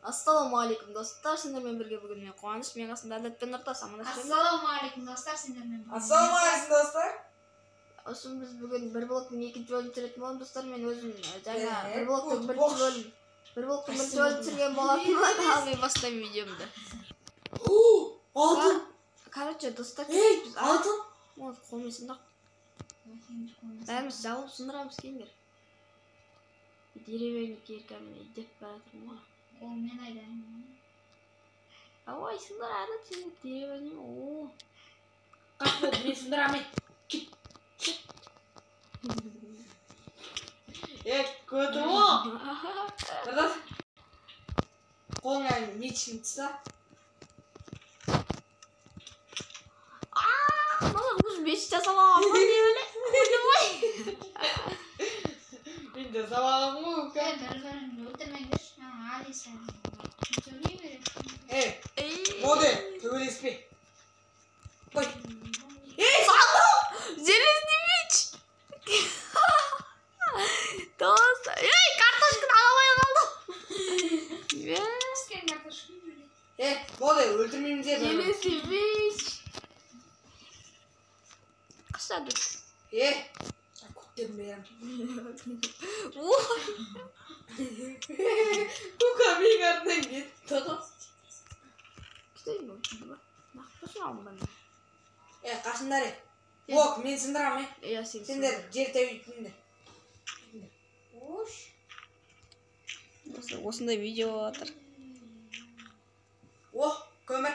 Ассалаумағалейкум достар, сендермен бірге бүгін мен Қуаныш, мен қасымда Әділет пен Нұртас. Амандасып. Ассалаумағалейкум достар, сендермен бірге. Ассалаумағалейкум достар. Осы біз бүгін бір блоктың екінші бөлімін түсіретін боламыз достар. Мен өзім жаңа бір блоктың бірінші бөлімін түсірген болатынмын. Ал мен бастаймын видеомды. Алтын. Короче, достар, Ей, біз алтын. Оны қолмен сындық. Бәріміз жауып сындырамыз келіңдер. Деревянный киркамен издеп бара жатырмын ғой. Қолмен айдаймын. Ой, сындыр ары сен деревянный. О. Қаш болды, мен сындырамын. Кет. Кет. Көтім о. Нұртас. Қолыңа мечін түста. Мына уже меч жасап алған ғой деп эле. Мен жасап алғанмын ғой, көке. Бір-біріңді өлтірмеңдерші. Алиса. Сөйлей береді. Ей, Моде, төбелеспе. Қой. Ей, сандық! Железный меч! Достар, ей, картошканы ала алмай қалдым. Піскен картошканы жейді. Ей, Моде, өлтірмейміз е. Железный меч. Қашады. Ей, көттерін беремін. Ой. Көке менің артынан кетті ғой. Күтейін бұл. Нақтысын алындан. Ей, қашыңдар е. Блок, мен сындырамын, е. Иә, сен Сендер жер тәуитіңдер. Ош. Осындай видео болып жатыр. О, көмір.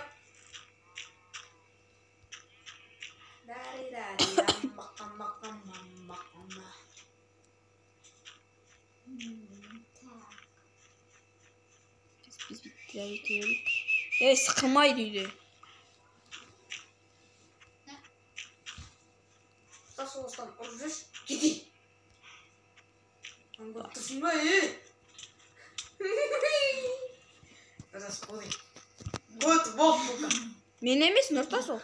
Біз бітірейік. Ей, сықылмайды үйде. Тас осыдан ұрып жүрші. Кетейін. Аңғып тұрсың ба, ей? Нұртас, қойын. Көт, боқ, бұқа. Мен емес, Нұртас ол.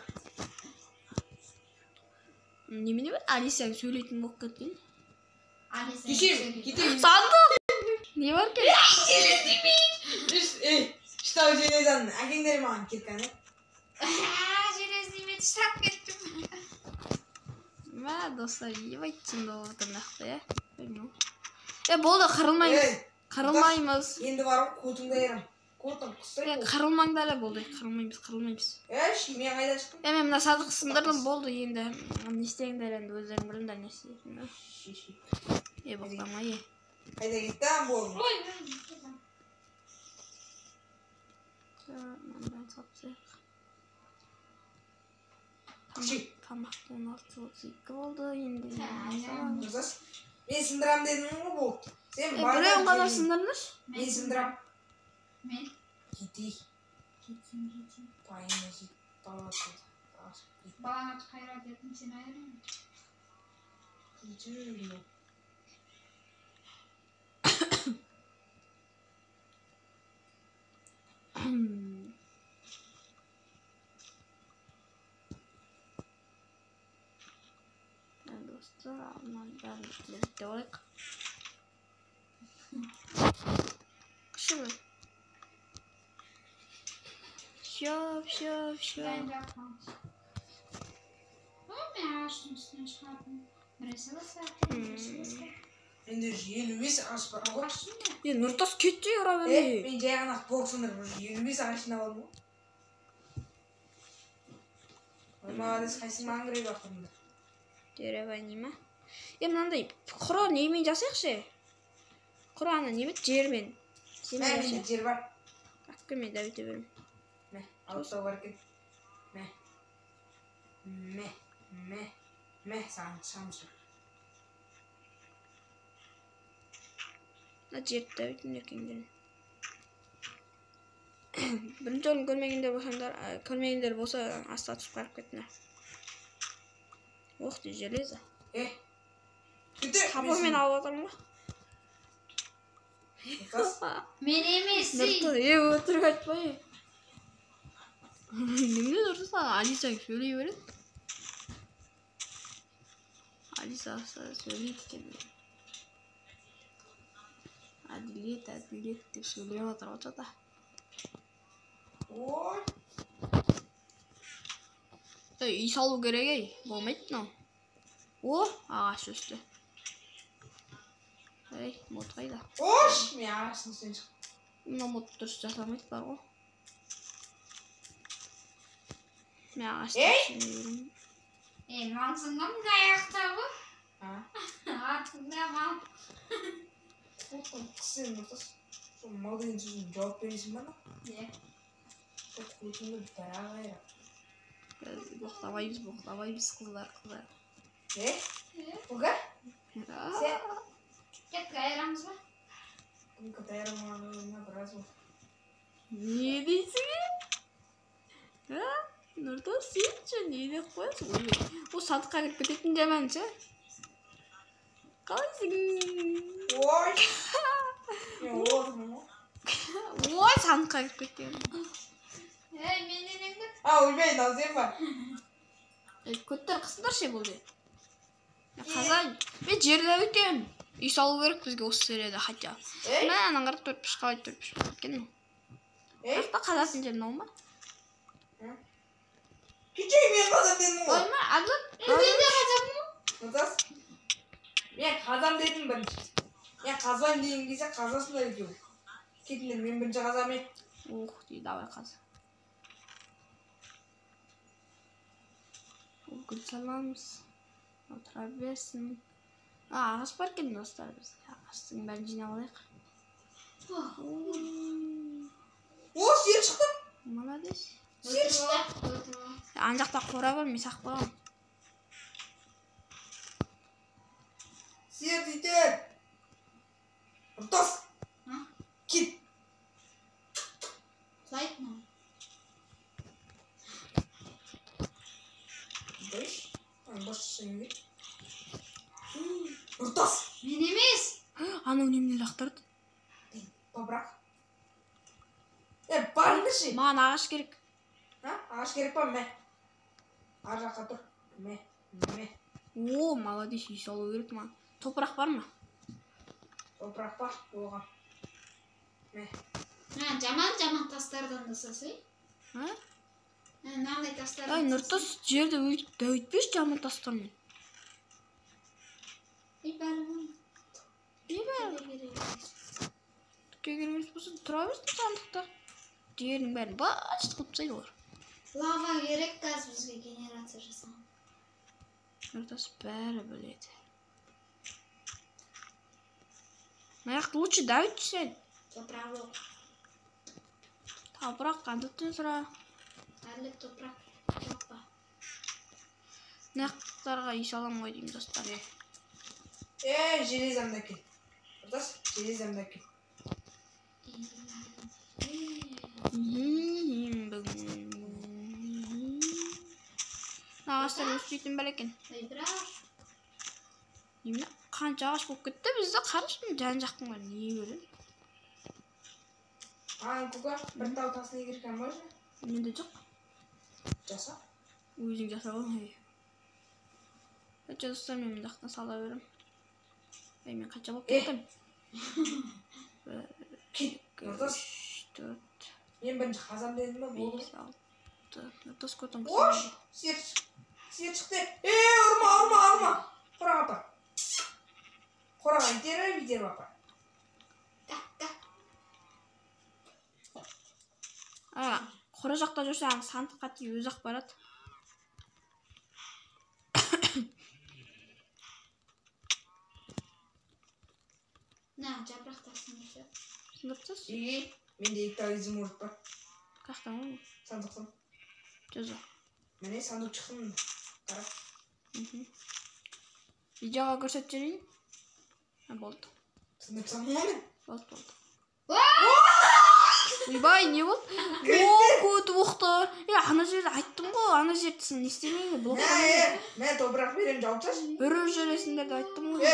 Немене бар? Алисаң сөйлейтін болып кеткен. Кешем, кетейін. Сандық! Не бар екен? Железный меч! Ей, штау железаны. Әкеңдер маған кирканы. Железный меч ұстап кеттім. Мә, достар, ебать сынды болып жатыр нақты, е? Білмеймін. Е, болды, қырылмаймыз. Қырылмаймыз. Енді барып көтіңді айырам. Көтің құстай. Қырылмаңдар, болды, қырылмаймыз, қырылмаймыз. Еш, мен қайда шықтым? Е, мен мына сандық сындырдым, болды, енді. Не істеңдер енді, өздерің біліңдер не істейтінін. Е, боқтама, е. Қайда кетті, болды. Ой, Мынаны салып тастайық. Тамақ 16:32 болды, енді. Нұртас, мен сындырам дедім ғой, болды. Сен біреуін ғана сындырыңдаршы. Мен сындырам. Мен? Кетейік. Кетейін, кетейін. Пайына жет, бала туды. Баланы қайра дедім, сен айырма. Кетейін. Достар, мынаның бәрін реттеп алайық. Қышымы? Все, все, все. Дайындап қалыңыз. Мен ағаштың үстінен шығатын. Біресе басқа, біресе басқа. Менде уже 55 ағаш бар ғой. Е, Нұртас кетті, ұра бермей. Мен жай ғана блок сындырып, уже 55 ағаш жинап алдым ғой. Ой, молодец, қайсың маған керек уақытында? Деревянный ма? Е, мынандай құры немен жасайықшы? Құры ана немен? Жермен. Мә, менде жер бар. Әкке мен дәуіте беремін. Мә, алып тастау бар екен. Мә. Мә, мә, мә, саған шамшы. Мына жерді дәуітіңдер кеңдерін. Бірінші орын көрмегендер болсаңдар, көрмегендер болса, астына түсіп қарап кетіңдер. Ох ты, железо. Топормен алып жатырмын ғой. Мен емес, Нұртас, е, өтірік айтпай. Немене Нұртас, Алиса сөйлей береді. Алиса сөйлейді екен. Әділет, әділет деп сөйлеп жатыр ғой жата. Ой. Үй салу керек ей, болмайды мынау. О, ағаш өсті. Ей, мод қайда? Ош, мен ағаштың үстінен шықтым. Мына мод дұрыс жасамайды бар ғой. Мен ағаштың үстіне жүремін. Ей, малсың ба мына аяқта ғой? Артында мал. Сен Нұртас, сол мал деген сөзіне жауап бересің ба? Иә. Сол көтіңді бір ақ айырам. Боқтамаймыз, боқтамаймыз, қыздар, қыздар. Е? Бұға? Сен? Кеттік, айырамыз ба? Бүгін айырамағанына біраз болды. Не дейсің, е? Нұртас, сен ше не деп қоясың? Ол сандыққа кіріп кететін жаман ше? Қалайсың? Ой! Мен отырмын ғой. Ой, сандыққа кіріп кеткен. Ей, менен енді. А, ойбай, мынау сен ба? Көттер қысыңдар ше бұл де. Қазан, мен жерде өтемін. Үй салу керек бізге осы серияда хотя. Мә, анан қарап төрт бұрыш қалай төрт бұрыш болып кеткен. Бірақ та қазатын жер мынау ма? Кеше мен қазам дедім ғой. Ой ма, Абзал? Мен де қазамын ғой. Нұртас, мен қазам дедім бірінші. Мен қазбаймын деген кезде қазасыңдар екеуің. Кетіңдер, мен бірінші қазамын. Ух, дейді, давай қаз. Гүл саламыз. Отыра берсін. Ағаш бар екен достар бізде. Ағаштың бәрін жинап алайық. О, сиыр шықты. Молодец. Сиыр шықты. Ана жақта қора бар, мен сақ қойғам. Сиыр дейді. Нұртас. Кет. Құлайды ма? Беш. Бос шешеңге. Нұртас. Мен емес. Анау немене лақтырды? Топырақ. Барыңдаршы. Маған ағаш керек. Ағаш керек па? Мә. Ар жаққа тұр. Мә, мә. О, молодец, үй салу керек маған. Топырақ бар ма? Топырақ бар, болған. Мә. Жаман-жаман тастардан да салсай. А? Мынандай тастардан. Ай, Нұртас, жерді дәуітпеші жаман тастармен. Ей, бәрі бар. Не бәрі? Түкке керек емес болса, тұра берсін сандықта. Жердің бәрін быт-шыт қылып тастайды олар. Лава керек қазір бізге генерация жасаған. Нұртас бәрі біледі. Мына жақты лучше дәуітші сен. Топырақ жоқ. Топырақ қандықтан сұра. Әлі топырақ жоқ па? Мына жақтарға үй саламын ғой деймін достар. Железамды әкел. Нұртас, железамды әкел. Ағаштар өспейтін бәле екен. Немене қанша ағаш болып кетті бізде, қарашы мына жан жақтың бәрін не көрем? Көке, бір тау тасын егер можно? Менде жоқ. Жаса. Өзің жаса ғой. Достар, мен мына жақтан сала беремін. Ей, мен қанша болып кеттім? 1, 2, 3, 4. Мен бірінші қазам дедім ба, болды. 5, 6. Нұртас көтің. Ош, сиыр шықты. Ұрма, ұрма, ұрма. Қораға апар. Қораға итеріп, итеріп апар. Қора жақта жүрсе, ана сандыққа тиіп өзі ақ барады. На, жапырақ тасын жүрсе. Сындырып тасташы. Менде екі тал изумруд бар. Қаяқтан ол? Сандықтан. Жаза. Міне сандық шықтым. Қара. Видеоға көрсетіп жіберейін. Болды. Сындырып тастадым ғой мен. Болды, болды. Ойбай, не болды? О, көті боқты. Ана жерді айттым ғой, ана жерді сен не істемейді, блок. Мә, топырақ беремін, жауып тасташы. Бір жүресіңдер деп айттым ғой.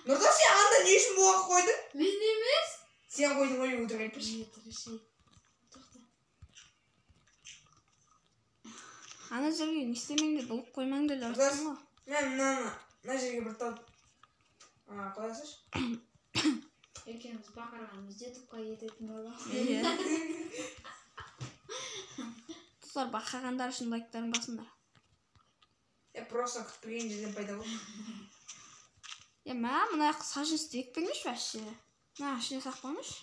Нұртас, сен анда не үшін бұғақ қойдың? Мен емес. Сен қойдың ғой, өтірік айтпашы. Тоқта. Ана жерге не істемеңдер, блок қоймаңдар деп айттым ғой. Мә, мына жерге бір тал қоя салшы. Екеуміз бақырғанымыз ютубқа кететін болды. Иә. Достар, бақағандар үшін лайктарын басыңдар. Просто күтпеген жерден пайда болды. Мә, мына саженсті екпеңдерші вообще. Мына ішіне сақпаңдаршы.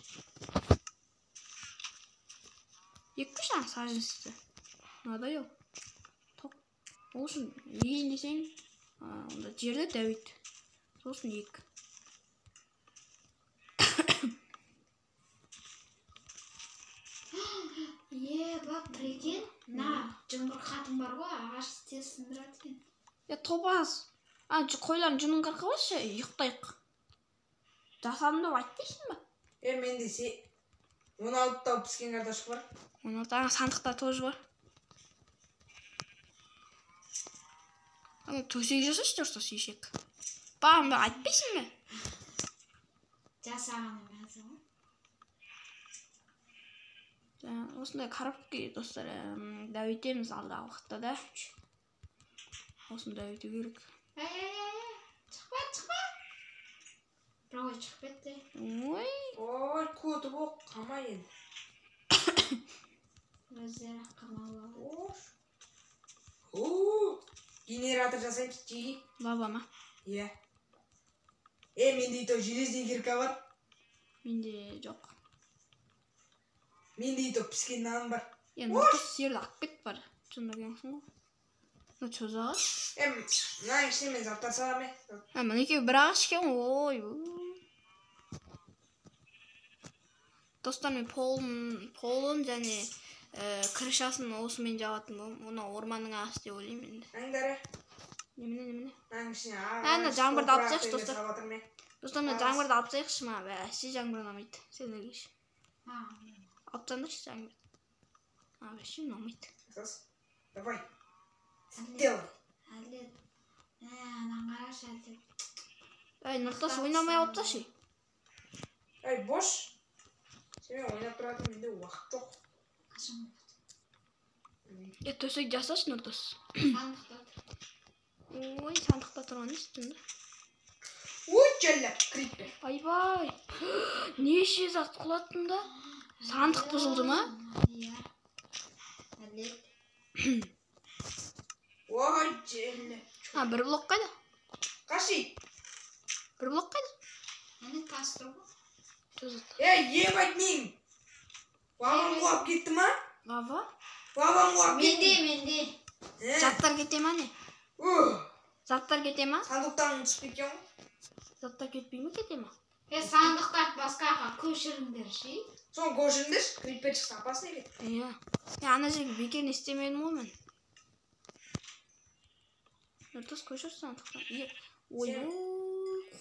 Екпеші ана саженсті. Надоел. Тоқ. Ол үшін егейін десең, онда жерді дәуит. Сосын ек. Бак, прикинь, на жұмыр қатын бар ғой, ағаш тез сындырады екен. Топаз. Қойлардың жүнін қырқып алшы, ұйықтайық. Жасадым деп айтпайсың ба? Менде 16 тауып піскен картошка бар. 16, ана сандықта тоже бар. Ана төсек жасашы дұрыс ешек. Бағым ба айтпайсың ба? Жасаған емес ғой. Осындай коробка достар дәуітеміз алдағы уақытта да. Осыны дәуіту керек. Шықпа, шықпа. Бір ой шығып кетті. Ой. Ой, көті боқ, қамай енді. Өздері қамалып. Генератор жасаймыз, жеги. Баба ма? Иә. Менде ито железный кирка бар. Менде жоқ. Менде ито піскен нан бар. Нұртас сиырды алып кет бар. Сонда келгенсің ғой. Мына чөз ағаш. Мынаның ішіне мен заттар саламын. Мінекей бір ағаш екен ғой. Достар, мен полын және крышасын осымен жабатын боламын. Оны орманның ағашы деп ойлаймын енді. Аңдары. Немене, немене? Мынаның ішіне Ана жаңбырды алып тастайықшы, достар. достар. Достар, мына жаңбырды алып тастайықшы, мына бәсе жаңбыр ұнамайды. Сендерге ше. Алып тастаңдаршы жаңбырды. Вообще ұнамайды. Давай. Сделай. Әділет. Анан қарашы, Әділет. Нұртас ойнамай алып тасташы. Бош. Сенімен ойнап тұратын менде уақыт жоқ. Қашан болады? Төсек жасашы, Нұртас. Сандықта тұр. Ой, сандықта тұрған не істің да? Ой, жәллә, крипер. Айбай. Неше зат құлаттым да? Сандық бұзылды ма? Иә. Әділет. Ой, жәллә. Бір блок қайда? Қаши. Бір блок қайда? Әне тас тұр ғой. Ебать мен. Бабам құлап кетті ма? Баба? Бабам құлап кетті. Менде, менде. Заттар кете ма не? Заттар кете ма? Сандықтан түсіп кеткен ғой. Заттар кетпей ме, кете ма? Сандықтарды басқаға көшіріңдер ше. Соны көшіріңдерші, крипер шықса опасно екен. Иә. Ана жерге бекер не істемедім ғой мен. Нұртас көшір сандықтан. Ой,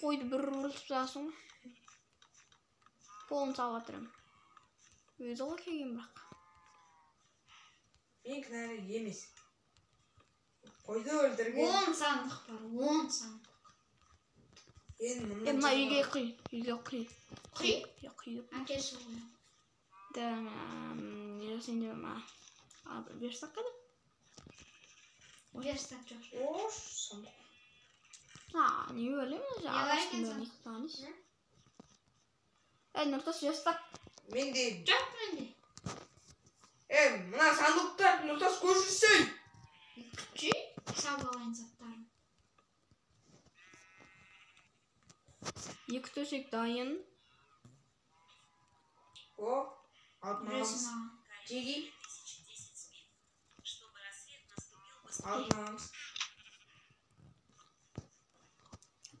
қойды бір ұрып тастағансың ғой. Полын салып жатырмын. Өзі ғой келген бірақ. Мен кінәлі емес. Қойды өлтірген. 10 сандық бар, 10 сандық. Енді мына Мына үйге құй, үйге құй. Құй? Иә, құй деп. Әкелші ғой. Да, не жасайын деп ма? Верстак қайда? Верстак жоқ. Ош, сандық. Не ойлаймын, Не бар екен ағаштың. Нұртас, верстак. Менде. Жоқ менде. Мына сандықтар Нұртас көшірсей. Күтші, салып алайын заттарын. 2 төсек дайын. О, алтын аламыз. Жеги. Алтын аламыз.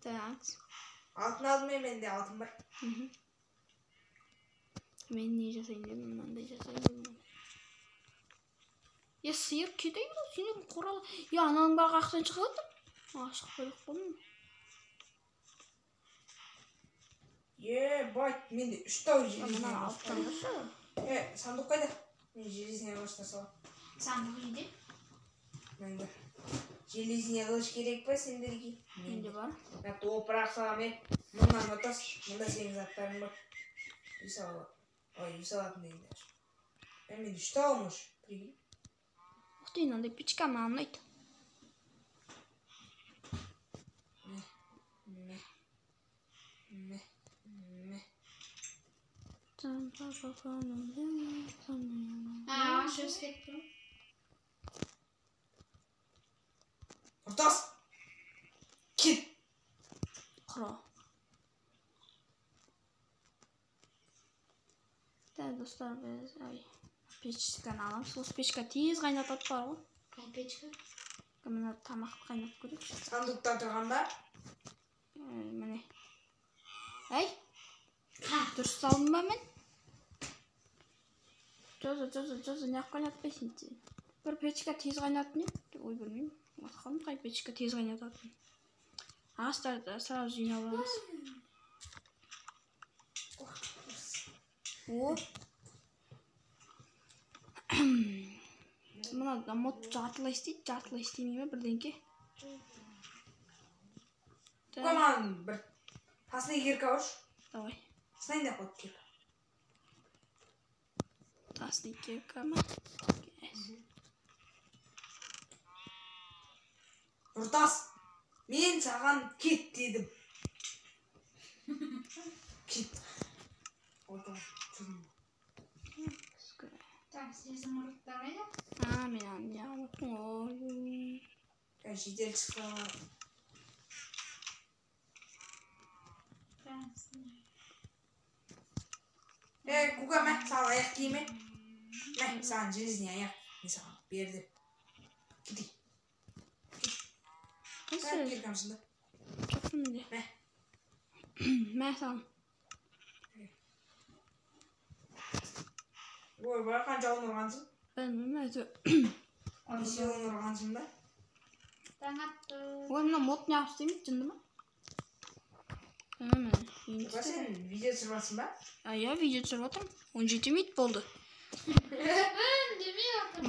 Так. Алтын алдым мен, менде алтын бар. Мен не жасайын дедім, мынандай жасайын дедім. Сиыр кетейін ғой, сенің қоралы. Ананың бағы ақтан шығып отыр. Шықпай ақ қойдым. Ебать, менде 3 тау железный. Мына алып тастаңдаршы. Сандық қайда? Мен железный ағашты саламын. Сандық үйде. Менде железный қылыш керек па сендерге? Менде бар. Мына топырақ саламын, Мына нотас, мында сенің заттарың бар. Үй салады. Ой, үй салатын дейді. Менде 3 тауым уж. Прикинь. Ух ты, мынандай печка маған ұнайды. Ме. Ме. Ме. Ағаш өсіп кетті ғой. Достар, біз ай печканы аламыз. Осы печка тез қайнатады бар ғой. Қай печка? Мына тамақты қайнатып көрейікші. Сандықта тұрған ба? Міне. Әй, дұрыс салдым ба мен? Жоза, жоза, жоза, неғып қайнатпайсың сен? Бір печка тез қайнатын еді. Ой, білмеймін. Ұмытып қалдым қай печка тез қайнататынын. Ағаштарды сразу жинап аламыз. О. Мына мод жартылай істейді, жартылай істемей ме бірдеңке? Көке, маған бір тасына кирка ұршы. Давай. Сынайын деп қойды кирка. Тасный кирка ма? Нұртас, мен саған кет дедім. Кет. Ойбай, жүрмін. Так, изумрудтар қайда? А, мен аны не ұмыттым ғой. Жедел шықса. Ей, Кука, мә, саған аяқ киме. Мә, саған железный аяқ. Мен саған бердім. Кетейік. Қайсы? Киркам сынды. Жоқ менде. Мә. Мә саған. Ойбай, қанша ұн ұрғансың? Білмеймін, әйтеуір. Неше ұн ұрғансың ба? Таң атты. Ой, мына мод неғып істемейді, жынды ма? Міне. Кука, сен видео түсіріп жатсың ба? А, иә, видео түсіріп жатырмын. 17 минут болды. Үндемей отыр.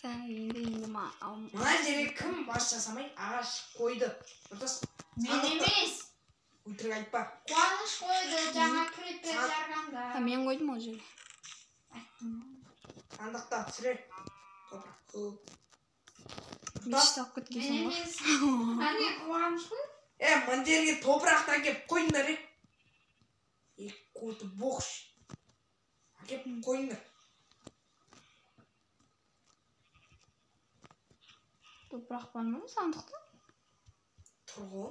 Так, енді Мына жерге кім бас жасамай ағаш қойды? Нұртас, Мен емес. өтірік айтпа. Қуаныш қойды, жаңа крипер жарғанда. А, мен қойдым ол жерге. Айттым. Сандықта түсіре. Топырақ көп. Мешіт салып кеткенсің Мен ғой. емес. Әне Қуаныш қой. Мына жерге топырақты әкеп қойыңдар, е. Екі көті боқш. Әкеп қойыңдар. Топырақ бар ма сандықта? Тұр ғой.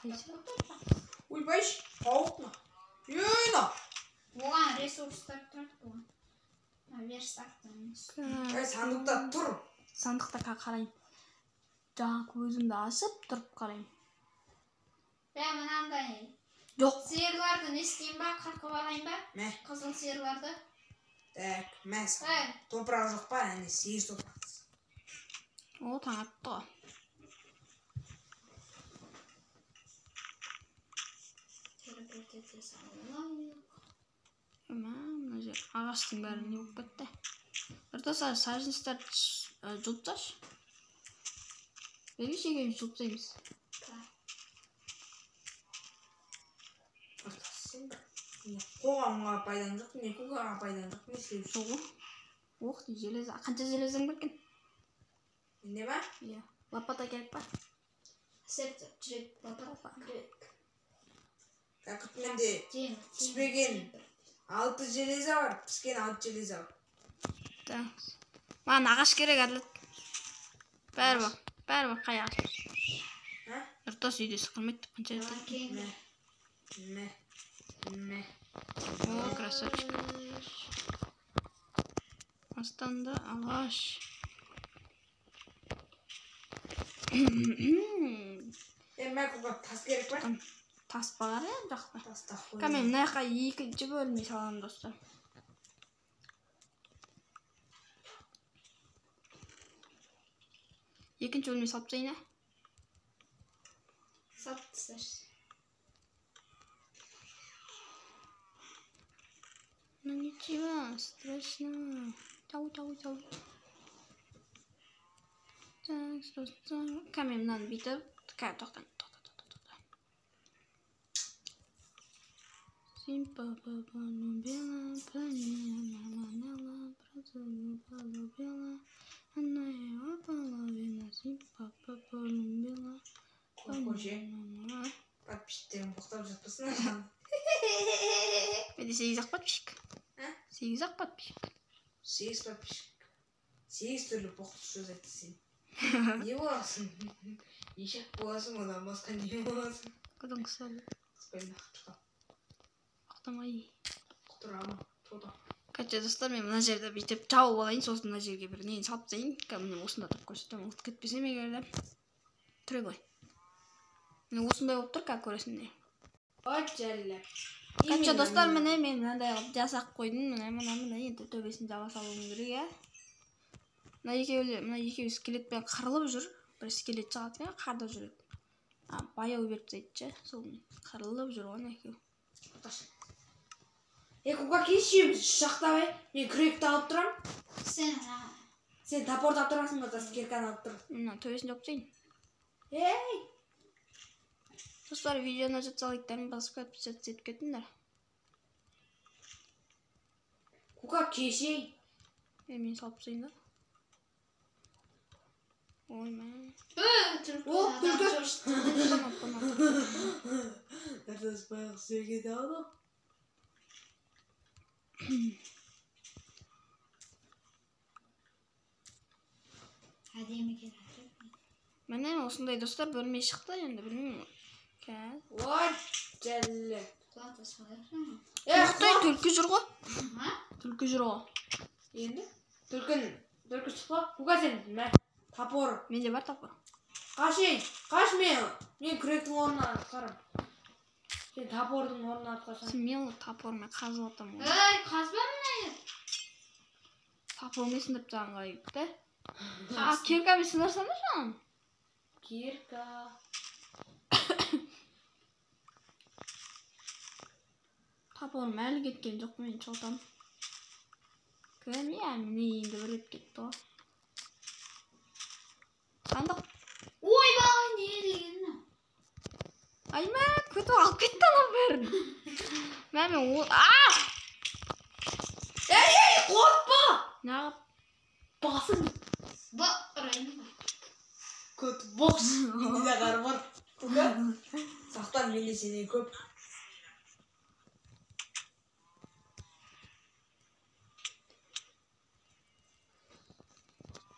Қайсы? Ойбай, тауық мына. Ей, мына. Оған ресурстар тұрады бұған. Верстактың. Ей, сандықта тұр. Сандықта қарайын. Жаңа көзімді ашып тұрып қараймын. Бә, мынандай. Жоқ. Сиырларды не істеймін ба? Қырқып алайын ба? Мә. Қызыл сиырларды. Так, мә саған. Эй, Топырақ жоқ па? Әне, 8 топырақ. О, таң атты ғой. Телепорт ете салайық. Мә, мына жер ағаштың бәрі не болып кетті. Нұртас, саженецтарды жұлып тасташы. Бергеші, екеуміз жұлып тастаймыз. Нұртас, сен бір. Не қоғамға пайдаң жоқ, не Кукаға пайдаң жоқ, не істеп жүрсің? Сол ғой. Ох, железо. Қанша железоң бар екен? Менде ма? Иә. Лопата керек па? Сердце, жүрек, лопата, керек. Так, менде Темір, піспеген темір. 6 железо бар, піскен 6 железо бар. Так. Маған ағаш керек, Әділет. Бәрі бар. Бәрі бар, қай ағаш? А? Нұртас үйде сықырмайды, қанша Маған рет кең. Мә. Мә. Мә. О, красавчик. Астанда ағаш. Мә, Кука, тас керек па? Тас бар, иә, жақта. Тас та қой. Ка, мен мына жаққа екінші бөлме саламын, достар. Екінші бөлме салып тастайын, ә? Салып тасташы. Ну ничего страшного. Чау, чау, чау. Так, достар. Ка, мен мынаны бүйтіп, ка, тоқта, тоқта, тоқта, тоқта. Симпа полюбила, полюбила, она его половина. Симпа полюбила. Қойшы. Подписчиктерім боқтап жатпасын. Менде 8 ақ подписчик. А? 8 ақ подписчик. 8 подписчик. 8 түрлі боқты сөз айтты сен. Не боласың? Ешек боласың, одан басқа не боласың? Қыдың қысады. Қыспайын, ақтыққа. Ақтамай. Тұрамын. Тода. Короче, достар, мен мына жерді бүйтіп жауып алайын, сосын мына жерге бір нені салып тастайын. Қазір міне осында тұрып көрсетемін. Ұмытып кетпесем егер де. Тұр былай. Міне осындай болып тұр, қазір көресің міне. Ой, жәллә. Короче, достар, міне мен мынандай қылып жасап қойдым. Міне, міне, міне, енді төбесін жаба салуым керек, иә. Мына екеуі, мына екеуі скелетпен қырылып жүр. Бір скелет шығады, иә, қарда жүреді. А, баяу беріп тастайды ше, сол қырылып жүр ғой ана екеуі. Е, Кука, келші, үш жақта бе? Мен күректі алып тұрам. Сен Сен топорды алып тұрасың ба, кирканы алып тұр. Мына төбесін жауып тастайын. Ей! Достар, видеоны жатса лайктарын басып подписаться етіп кетіңдер. Кука, кешей. Е, мен салып тастайын да. Ой, мә. О, түлкі. Бұны. Нұртас байғұс жерге алды. Әдемі келеді. Міне осындай достар бөлме шықты енді білмеймін. Қазір. Ой, жәллә. Құлата салайықшы. Е, Тоқтай, түлкі жүр ғой. А? Түлкі жүр ғой. Енді түлкін, түлкі шықпа. Кука, сен мә, топор. Менде бар топор. Қаш, ей, қаш мен. Мен күректің орнына атқарам. Сен топордың орнына атқарсаң. Смело топормен қазып атамын ғой. Ей, қазба мына. Топормен сындырып тастаған қалай кетті? А, киркамен сындырсаңдаршы ананы. Кирка. Топорым әлі кеткен жоқ мен шолтам. Кім я, міне енді бір рет кетті ғой. Сандық. Ойбай, не деген мынау? Ай, мә, көтіп алып кетті анау бәрін. Мә, мен о-, а! Ей, ей, қорықпа! Неғып? Басын. Ба, ұрайын ба? Көт бокс. Менде де қар бар. Кука, сақтан, менде сенен көп.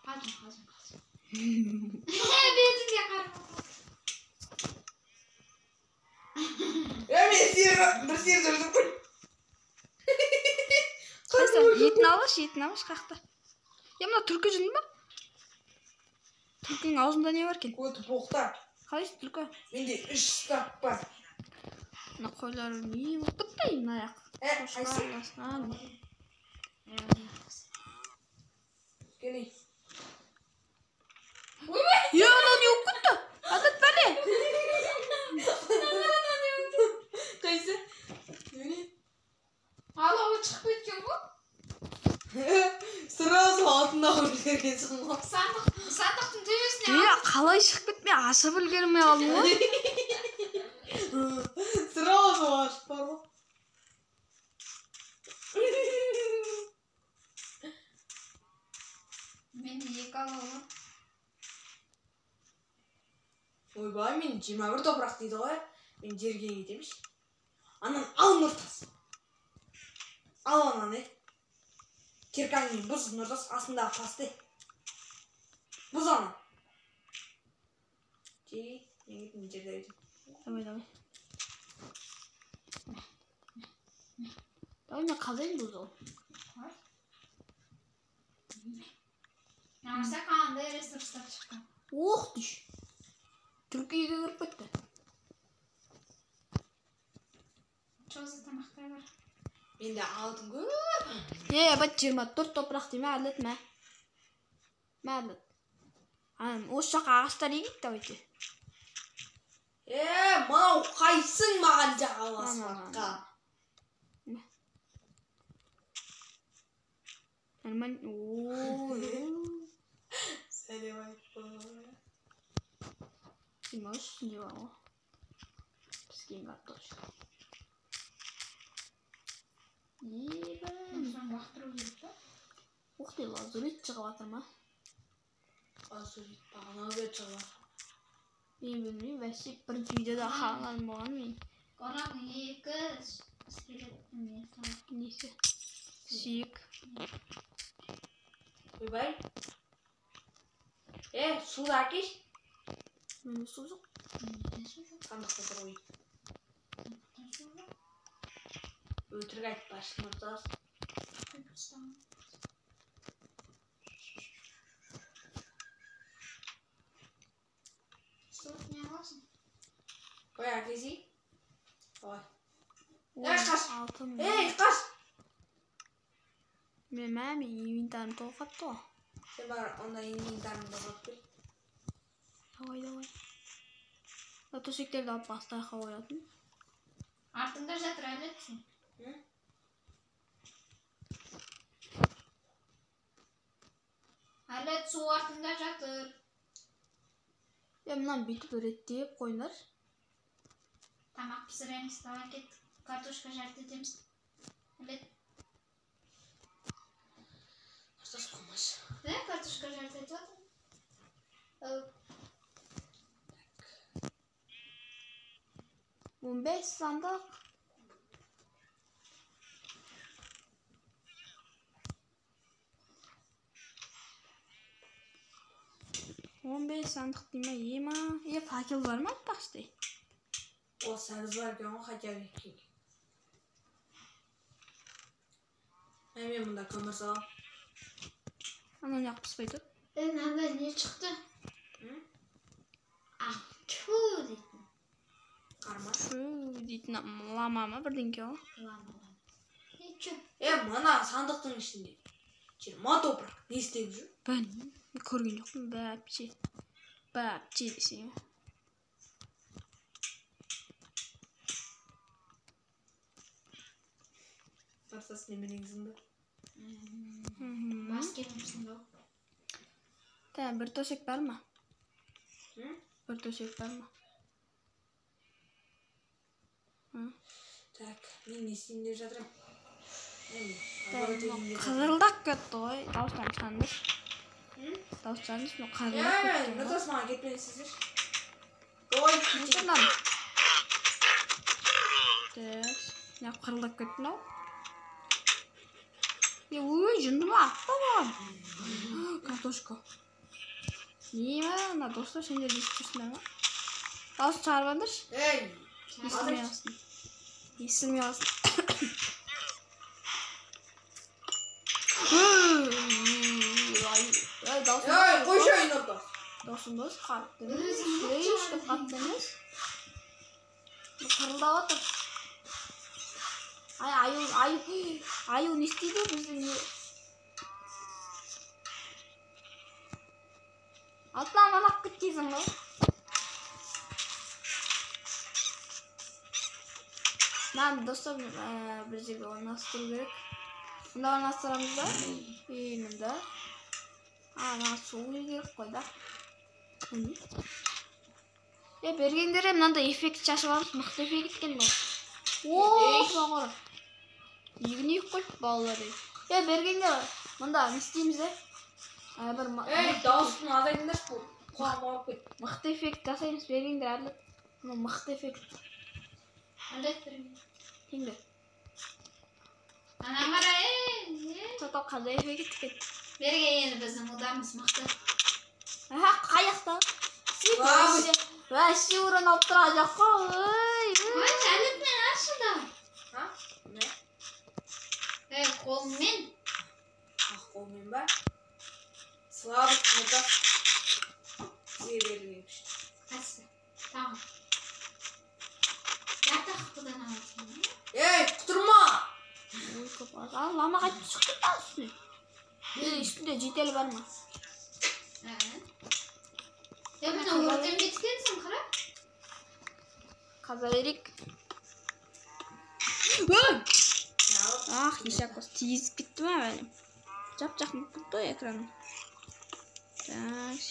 Қазым, қазым, қазым. Бетіңде қар бар. Е, мен сиыр, бір сиыр жүрдім ғой. Қайсы? Етін алшы, етін алшы, қақты. Е, мына түлкі жүнді ма? Түлкінің аузында не бар екен? Көт боқта. Қалайсың, түлкі? Менде 3 стак бар. Мына қойлар не болып кетті мына аяқ? Е, қайсы? Қошқар. Келей. Е, анау не болып кетті? Әділет бәле. Қайсы? Немене? Алауы шығып кеткен ғой. Сразу алтын алып жібергенсің ғой. Сандық, сандықтың төбесіне Е, қалай шығып кетті? Мен ашып үлгермей қалдым ғой. Сразу ашып бар ғой. Менде 2 алау бар. Ойбай, мен 21 топырақ дейді ғой. Мен жерге кетемінші. Анан ал Нұртас. Ал ананы. Киркаңмен бұз Нұртас, астындағы тасты. Бұз аны. Жей, мен кеттім, жерде өтем. Давай, давай. Давай, мен қазайын бұл жолы. Намаса қандай ресурстар шыққан? Ох, түш. Түлкі үйге кіріп кетті. Чозы тамақтар бар. Менде алтын көп. Е, бат 24 топырақ дейме, Әділет, мә. Мә, Әділет. Анан осы жаққа ағаштар егейік, давайте. Е, мынау қайсың маған жағаласпаққа? Мә. Нормально. Ой. Сәлем айтпа. Жиырма үш не бар ғой. Піскен картошка. Ебі. Соны лақтыру керек па? Ух ты, лазурит шығып жатыр ма? Лазурит бағана бері шығып жатыр. Мен білмеймін, вообще бірінші үйде де қалған болған мен. Оның 2 скелеттің несі бар? Несі? Сүйек. Ойбай. Е, суды әкеш. Менде су жоқ. Менде су жоқ. Сандықта тұр ғой. Сандықта су жоқ. Өтірік айтпашы, Нұртас. Суық не аласың? Ой, әкесі. Ой. Ей, қаш. Алтын. Ей, қаш. Мен мен инвентарым толып қапты ғой. Сен бар, онда инвентарыңды алып кел. Давай, давай. Мына төсектерді алып бастайыққа қоятын. Артыңда жатыр, Әділет сен. Әділет, су артыңда жатыр. Е, мынаны бүйтіп реттеп қойыңдаршы. Тамақ пісіреміз, давай кеттік. Картошка жарты етеміз. Әділет. Нұртас, қоймашы. Не, картошка жарты етіп жатыр. 15 сандық. 15 сандық дей ма, е ма? Е, факел бар ма айтпақшы дей? Ол сәбіз бар екен ғой, хотя бы екі. Мен мұнда көмір саламын. Анау неғып піспей тұр? Е, мынандай не шықты? Ақ, тьфу дейтін. Қарма. Тьфу дейтін лама ма бірдеңке ғой? Лама, лама. Е, чё? Е, мына сандықтың ішінде 20 топырақ не істеп жүр? Білмеймін, көрген жоқпын. Бәпше. Бәпше десең. Нұртас, неменең сынды? Бас киімім сынды. Та, бір төсек бар ма? Бір төсек бар ма? Так, мен не істейін деп жатырмын? Қызылдақ кетті ғой. Дауыстан шығарыңдаршы. Дауыс шығарыңдаршы, мынау қызылдақ кетті ғой. Нұртас, маған кетпен істесеңші. Ой, кетейін. Так, неғып қырылдап кетті мынау? Е, ой, жынды ма? Атпа маған. Картошка. Не ма, мына достар, сендер естіп тұрсыңдар ма? Дауыс шығарып алыңдаршы. Ей, Естілмей қалсын. Естілмей қалсын. Ей, қойшы, Нұртас. Досым дос, қатты емес. Слишком қатты емес. Қырылдап отыр. Ай, аю, аю, аю не істейді біздің не? Алтын алып кеткенсің ғой. Мынаны достар, бір жерге орналастыру керек. Мында орналастырамыз да. И мында. А, мына су құю керек қой да. Е, бергендер мынандай эффект шашып аламыз. Мықты эффект екен бұл. О, мына қара. Егін егіп қойды балалар. Е, бергендер мында не істейміз, е? Бір Ей, дауысын азайтыңдаршы, бұл құлағым ауырып кетті. Мықты эффект жасаймыз, бергендер, Әділет. Мынау мықты эффект. Әділет, берген. Теңдер. Ана қара, е. Тоқтап қандай эффект екен? Берген, енді біздің ударымыз мықты. Аха, қаяқта? Вообще урон алып тұрған жоқ қой. Ой, Ой, Әділет, мен ашшы да. А? Не? Ей, қолыңмен. Ақ қолмен ба? Слабость, Нұртас. Бізге берілген күш. Қайсысы? Тағы. Жарты қапыдан аласың. Ей, құтырма! Ой, көп аз. Ал, лама қайтып шықты да үстіне. Е, үстінде жетел бар ма? Е, мына өртенбей кеткенсің, қара. Қаза берейік. Ой! Ах, ешак осы тиісіп кетті ма бәлем? Жап-жақын болып кетті ғой экран. Так.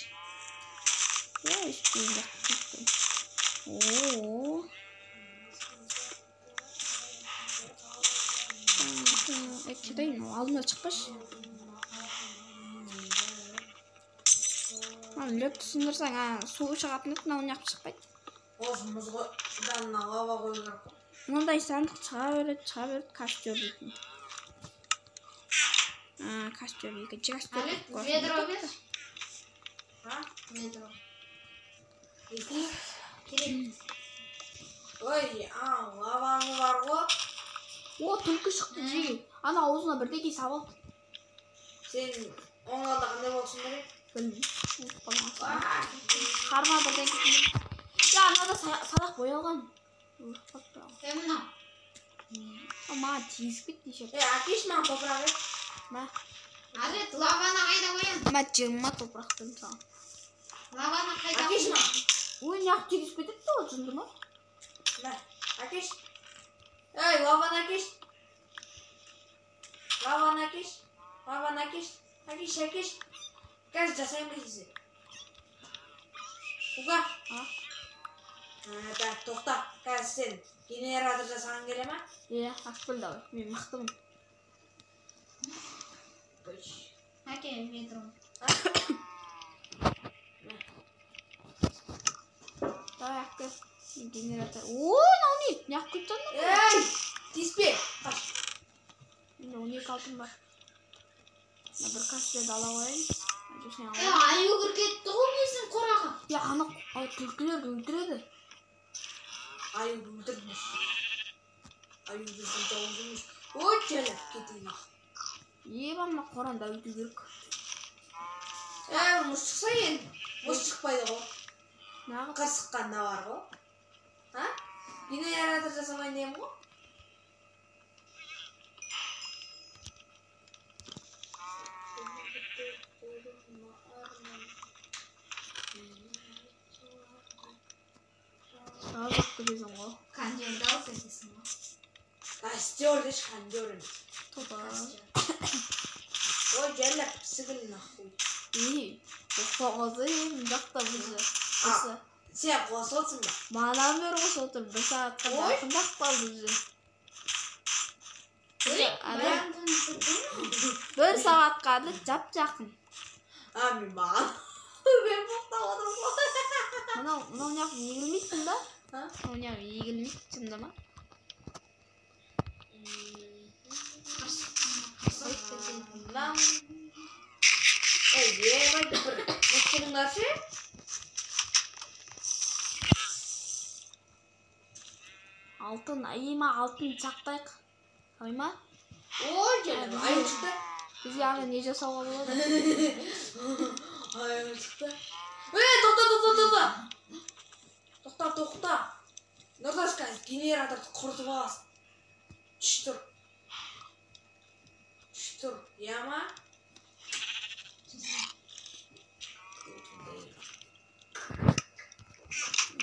Ой, үстіне жақын кетті. О. Е, кетейін, алдына шықпашы. Мына лед сындырсаң, су шығатын еді, мынау неғып шықпайды? Осы мұз жанына лава қою керек қой. Мынандай сандық шыға береді, шыға береді, костер дейтін. Костер, екінші костер. Әділет, ведро бер. А? Ведро. Не? Керек. Ой, лаваны бар ғой. О, түлкі шықты жеге. Ана аузына бірдеңе салып алды. Сен оның алдында қандай болсын керек? Білмеймін. Қарма бірдеңе. Я, анада садақ боялған. Өліп қалыпты. Е, мынау. Маған тиісіп кетті еще. Е, әкеш маған топырақ е. Мә. Әділет, лаваны қайда қоямын? Мә, 20 топырақ бердім саған. Лаваны қайда Әкеш қоямын? маған. Ой, неғып тигізіп кетіпті ғой, жынды ма? Мә, әкеш. Ей, лаваны әкеш. Лаваны әкеш. Лаваны әкеш. Әкеш, әкеш. Қазір жасаймын десе. Ука. А? Так, тоқта. Қазір сен генератор жасаған келе ма? Иә, алып кел давай. Мен мықтымын. Әке, ведро. Давай, алып кел. Мен генератор. О, мынау не? Неғып келіп тұрмын? Ей, тиіспе. Қаш. Менде 12 алтын бар. Мына бір кастрюльді ала қояйын. Сосын Е, алайын. аю кіріп кетті ғой біздің қораға. Е, ана түлкілерді өлтіреді. Аюды өлтірдіңіз. Аю біздің жауымыз. Ой, жәлеп кетейін ақ. Еба, мына қораны өту керек. Ә, мұз шықса енді. Мұз шықпайды ғой. Неғып? Қырсыққанда бар ғой. А? Генератор жасамайын деймін ғой. Жазып кетесің ғой. Кондерді алып кетесің ғой. Костер деші, кондер емес. Тоба. Ой, жәлеп, пісігіл нахуй. Ей, тоқтағызы мына жақта бізді. Осы. Сен қосып отырсың ба? Манадан бері қосып отыр. Бір сағатқа Ой. жақындап қалды уже. Ой, Ана баяғыдан тұр ма? бір сағатқа да жап жақын. А, мен маған. Мен боқтап отырмын ғой. Мынау мынау неғып егілмейді бұнда? А? Мынау неғып егілмейді шынында ма? Қырсық кетеді. Нам. Ей, ебать, бір мұз шығыңдаршы. Алтын, айма алтын сақтайық. Ой ма? Ой, жәлеп, аю шықты. Бізге ана не жасауға болады? Аю шықты. Ей, тоқта, тоқта, тоқта. Тоқта, тоқта. Нұртас, қазір генераторды құртып аласың. Түш тұр. Түш тұр, иә ма?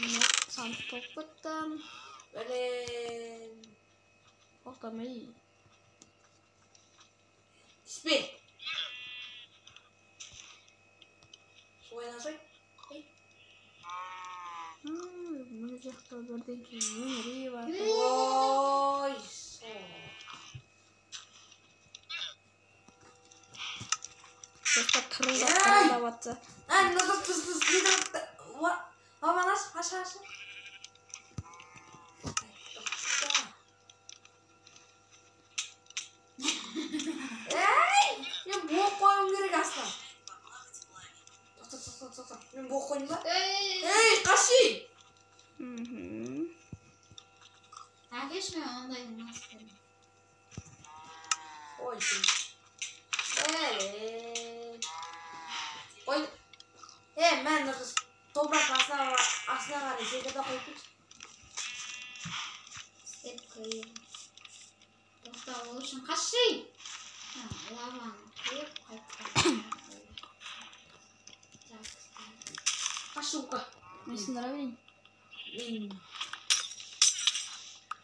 Міне, сандық толып кетті. Блин. Тоқтамай. Түспе. Су айналсай. Мына жақта бірдеңке өмірі бар. Ой, сол. Достар тырылдап Ей! тырылдап атса. А, Нұртас, түс, түс, генератор. Лаваны аш, аш, аш. Тоқта. Ей, мен боқ қоюым керек астына. Тоқта, тоқта, тоқта. Мен боқ қойдым ба? Ей, Ей, қаши! Әкеш, мен ондайды мастермін. Ой, Ей. Ой. Е, мен Нұртас, топырақ астына астына қарай секірді қойып кетші. Істеп көрейін. Тоқта, ол үшін қаши! Лаваны құйып, қайтадан. Так, Қашы, Ука. Мен сындыра берейін. Мен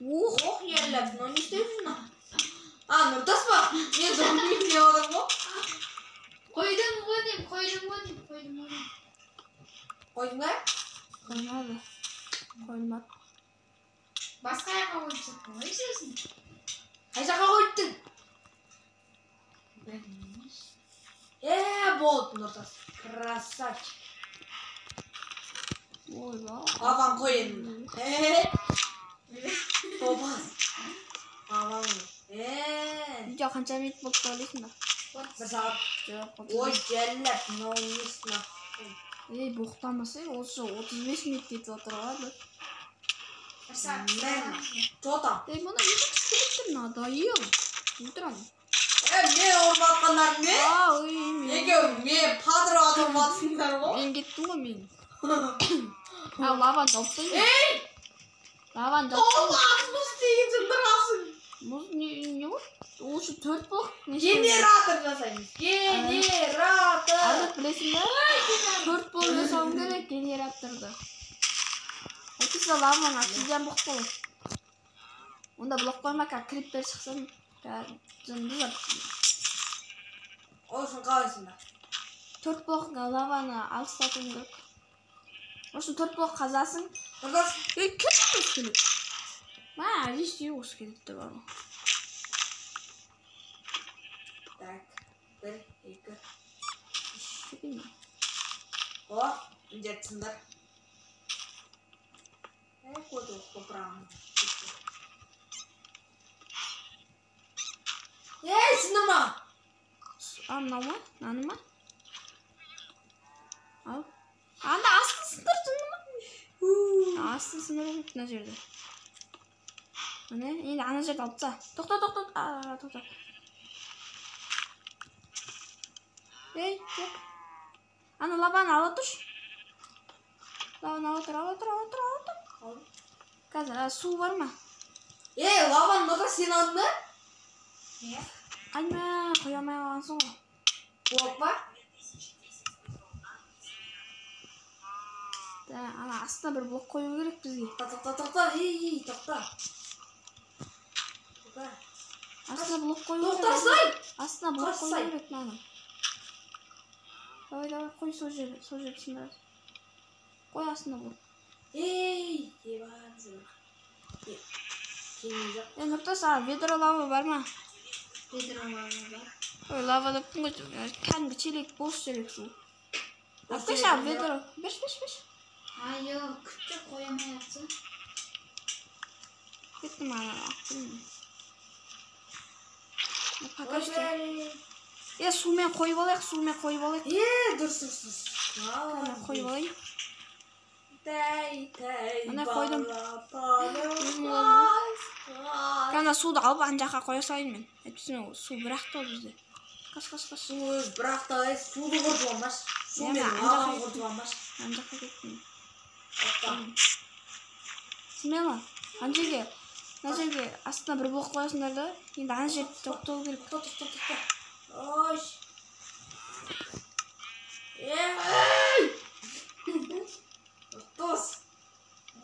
Ух, Ох, ерлеп, мынау не істеп жүр мынау? А, Нұртас па? Мен зомби деп отырмын ғой. Қойдым ғой деймін, қойдым ғой деймін, қойдым ғой деймін. Қойдың ба? қоймады. Қоймады. Басқа жаққа қойып тастаппын ғой сосын. Қай жаққа қойыптың? Білмеймін. Е, болды, Нұртас. Красавчик. Ойбай. Лаван қой енді. Е, топас. Лаван қой. Е, Видео қанша минут болды деп ойлайсың ба? бір сағат. Жоқ, Ой, 35. жәлеп, мынау несі нахуй. Ей, боқтамаса, осы 35 минут кетіп жатыр ғой. Бір сағат. Мен. Чё там? Ей, мұны не скелеттер Надоел. Өлтірамын. Мен ұрып не? Ой, Екеуің мен падыр атып жатсыңдар ғой. Мен кеттім ғой мен. А, лаваны жауып тастайын. Ей! Лаваны жауып тастайын. Мұз деген сындырасың. Мұз не ғой? Ол үшін 4 блок. Не істеу керек? Генератор жасаймыз. Генератор. Азат білесің бе? 4 блок жасауым керек генераторды. Әйтпесе лаваның обсидиан блок болады. Онда блок қойма, қазір криппер шықсын. Жынды зат. Ол үшін қалайсыңдар? 4 блок лаваны алыстатуым керек. Ол үшін 4 блок қазасың. Нұртас, Ей, кім скелет? Мә, здесь осы скелеттер бар ғой. Так, 1, 2, 3. Кетейін бе? О, міндет сындар. Қойды топырағын. Ей, сындырма! А, мынау ма? Мынаны ма? Ал. Анда астын сындыр, жынды ма? Астын сындыру керек мына жерде. Міне, енді ана жерді алып таста. Тоқта, тоқта, тоқта. Ей, жоқ. Ана лаваны ала тұршы. Лаваны ала тұр, ала тұр, ала тұр, ала тұр. Қазір, су бар ма? Ей, лаваны Нұртас сен алдың ба? Иә. Айма, қоя алмай қалғансың ғой. Блок па? Да, ана астына бір блок қою керек бізге. Тоқта, тоқта, ей, ей, тоқта. Тоқта. Астына блок қою керек. Тоқтасай! Астына блок қою Тоқтасай. керек мынаның. Давай, давай, қой сол жерге, сол жерді сындырасың. Қой астына блок. Ей, ебан сындыр. Келмей жоқ. Е, Нұртас, а, ведро лава бар ма? Ведро лава бар. Ой, лава дептің ғой. Кәдімгі челек, бос челек су. Бос Алып келші, челек а, ведро. Берші, берші, берші. Ай, жоқ, күтті қоя алмай жатсың. Кеттім ана, алып келейін. Пока что. Е, сумен қойып алайық, сумен қойып алайық. Е, дұрыс, дұрыс, дұрыс. Мына қойып алайын. Тәй, тәй, Мына қойдым. балапаным Өзім қойдым. асқан. Ана суды алып ана жаққа қоя салайын мен. Әйтпесе су бір ақ та бізде. Қаш, қаш, қаш. Су өз бір ақ та, суды құртып алмашы. Сумен Иә, ана лаваны жаққа құртып алмашы. Ана жаққа кеттім. Опа. Смело. Ана жерге, мына жерге астына бір блок қоясыңдар да. Енді ана жерді тоқтау керек. Тоқта, тоқта, тоқта. Ой. Ей! Дос.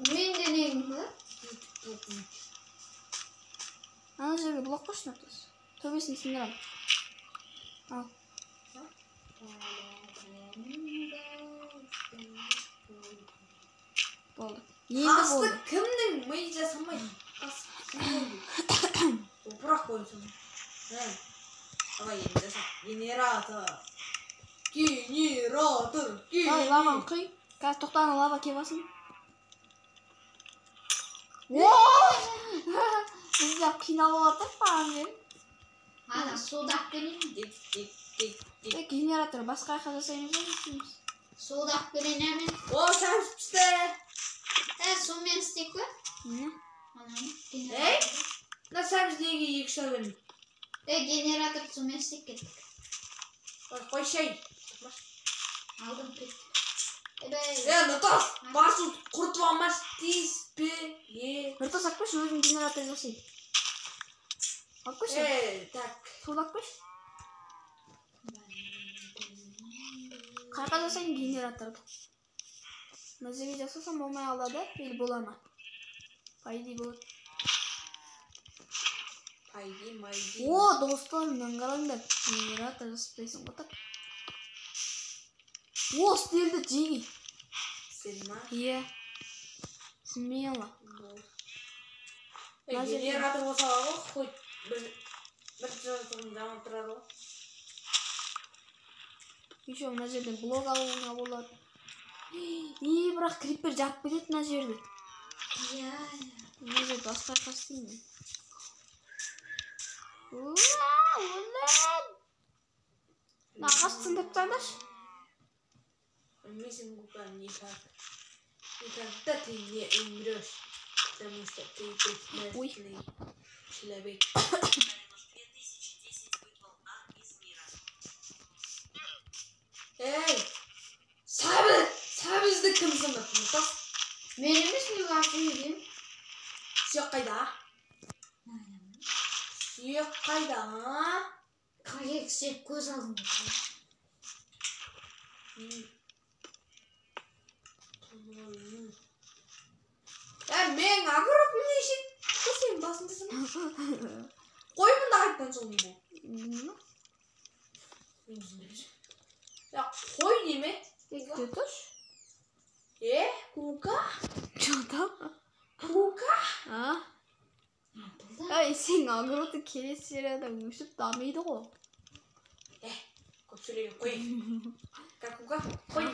Мен де нем бар? Ана жерге блок қойшы, Нұртас. Төбесін сындырамын. Ал. Болды. Енді Асты болды. кімнің ми жасамайды? Тас кімнің? Топырақ қойсын. Давай енді жаса. Генератор. Генератор. Давай лаваны құй. Қазір тоқта, ана лава келіп алсын. О! Біз де қиналып жатыр мен. Ана суды алып келейін. Дик, дик, дик, дик. Е, генератор басқа жаққа жасаймыз ба, не істейміз? Суды алып келейін, ә, мен. О, сәміз пісті. Ә, сумен істейік пе? Нені? Ананы, Ей! генератор. Мына сәміз неге екі үш бермейді? Е, генератор сумен істеп кеттік. Қой, қой шай. Алдым, кеттік. Ебей. Е, Нұртас, бар суды құртып алмашы, тиіспе. Е. Нұртас, алып келші, өзім генератор жасайын. Алып келші. Е, так. Суды алып келші. Қайқа жасайын генераторды? Мына жерге жасасам болмай қалады, или бола ма? По идее болады. Пайди, майди. О, достар, мынаны қараңдар. Генератор жасап тастайсың ғой так. О, істелді, жиги. Сен ма? Иә. Смело. Е, Мына жерде- генератор болса ғой, хоть бір жазығын жамап тұрады ғой. Еще мына жерден блок алуыңа болады. И, бірақ криппер жарып кетеді мына жерді. Иә. Мына жерді басқа жаққа істеймін мен. Уа, өлем! Мына ағаш сындырып тастаңдаршы. Өлмейсің, Гука, никак. Никогда ты не умрешь. Потому что ты Ой. бессмертный человек. Эй! Сәбізді кім сындырды, Нұртас? Мен емес, мен асып жегем. Сүйек қайда? Сүйек қайда? 42 сүйек көз алдымда. Мен огородым не ішеді? Сен басындасың. Қой мұнда қайтадан соның бұл. Я қой неме? Күте тұршы. Кука? Что? Кука? А? Ей, сен огороды келесі серияда өсіп дамиды ғой. Көп сөйлеген қой. Кука, қой.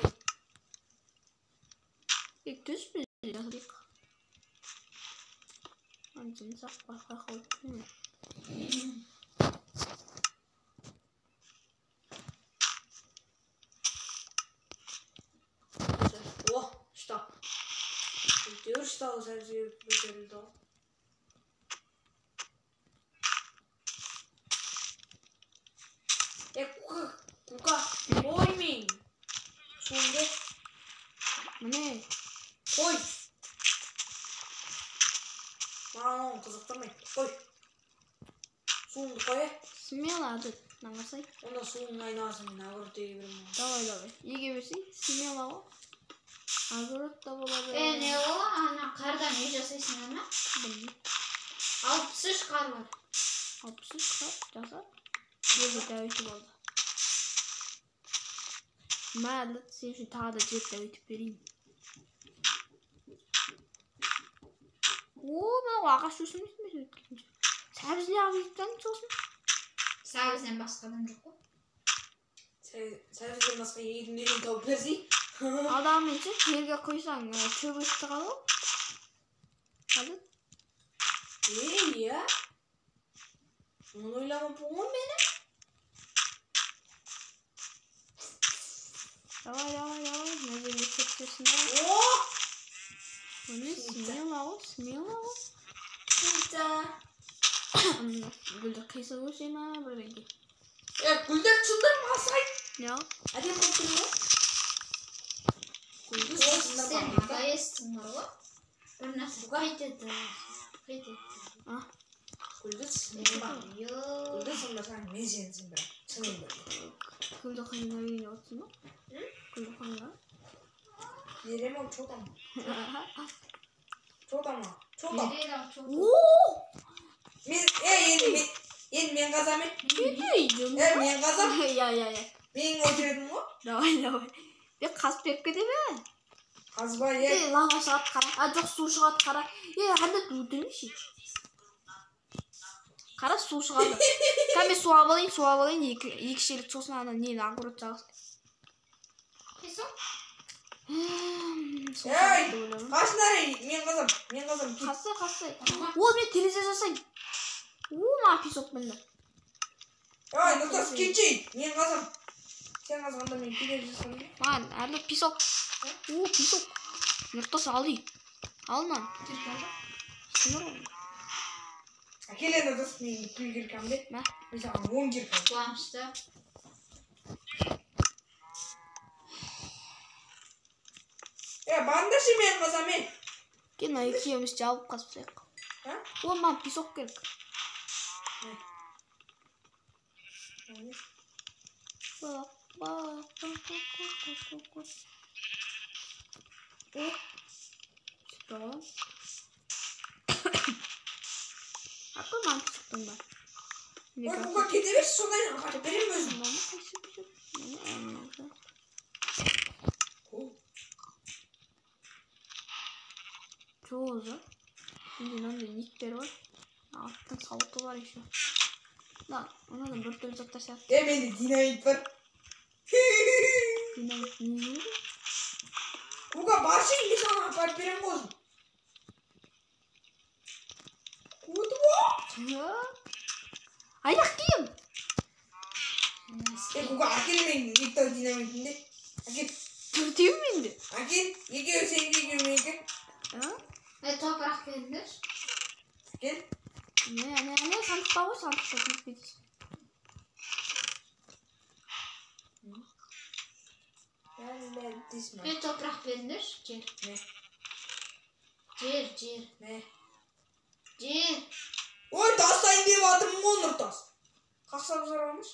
Түс біз жасадық. Жұмсақ байқай қойып. О, что? Әйтеуір штау сәбізге көтерілді ғой. Кука, кука, қой мен. Суыңды. Міне. Қой. Маған оны қызықтырмайды. Қой. Суыңды қой. Смело, Әділ. Наңғасай. Онда суыңның айналасын мен огород еге беремін. Давай, давай. Еге берсей, смело ғой. Огород та болады. Не ол? Ана қардан үй жасайсың ана? Білмеймін. 63 қар бар. 63 қар жаса. Жерді дәуітіп алды. Мә, Әділ, сен үшін тағы да жер дәуітіп берейін. О, мынау ағаш өсірмейсің бе өткенше? Сәбіз неғып жеп сосын? Сәбізден басқа адам жоқ қой. Сәбізден басқа егін деген тауып берсей. Адаммен ше, жерге құйсаң, шөп өсіп шығады ғой. Әділ? Иә. Оны ойламаппын ғой мені. Давай, давай, давай. Мына жерге шөп өссін. О! Міне смело ғой, смело ғой. Пицца. Гүлді қисық өсе ма бірдеңе? Гүлдер сындырмасай. Не? Әдемі болып тұр ғой. Гүлді Сен сындырма. ағайсың ғой. Бір нәрсе қайтеді. Қайтеді. Гүлді сындырма. Йо. Гүлді сындырсаң мен сені сындырамын. Шынымен. Гүлді қиынға үйреніп отырсың ба? Гүлді қиынға? Берем ау, чо там? Чо там? Чо там? О! Мен, енді мен қазам, Мен мен қазам. Иә, иә, иә. Мен өлтіредім ғой. Давай, давай. Бек қазып беріп кете бе? Қазба, Лава шығады, қара. А, жоқ, су шығады, қара. Әділ өлтірмеші. Қара, су шығады. Кәме су алып алайын, су алып алайын. Екі шелек сосын ана нені огород жағыз. Ей, қашын әрі, мен қазам, мен қазам. Қасы, қасы. О, мен терезе жасайын. О, маған песок мінді. Ей, Нұртас, кетші, мен қазам. Сен қазғанда мен терезе жасаймын. Маған әлі песок. О, песок. Нұртас, ал үй. Ал мынаны. Сындыр оны. Әкел енді, Нұртас, менің бүкіл киркамды. Мә. Мен саған 10 кирка. Қуанышты. Барыңдаршы мен қазам, мен. Кел, мына екеуміз жабып қазып тастайық. О, маған песок керек. Бақ, бақ, бақ, бақ, бақ, бақ, бақ. О, сөйтіп аламын. Ақыл маған песоктан бар. Ой, Кука, кете берші, содан қайтып беремін өзім. Мынау қайсы песок? Мынау. Жоза. Менде мынандай никтер бар. Аттың сауыты бар еще. Мынадан бір түрлі заттар сияқты. Менде динамит бар. Динамит не? Кука, баршы, мен саған апарып беремін ғой өзім. Кука, Аяқ киім. Кука, әкел менің екі динамитімді. Әкел. Төртеу менде. Әкел, екеуі сенікі, екеуі менікі. А? Топырақ беріңдерші. Кел. Не, сандықта ғой, сандықта киіп кетесің. Топырақ беріңдерші, жер. Не? Жер, жер. Не? Жер. Ой, тастайын деп жатырмын ғой, Нұртас. Қақсап жарамыш.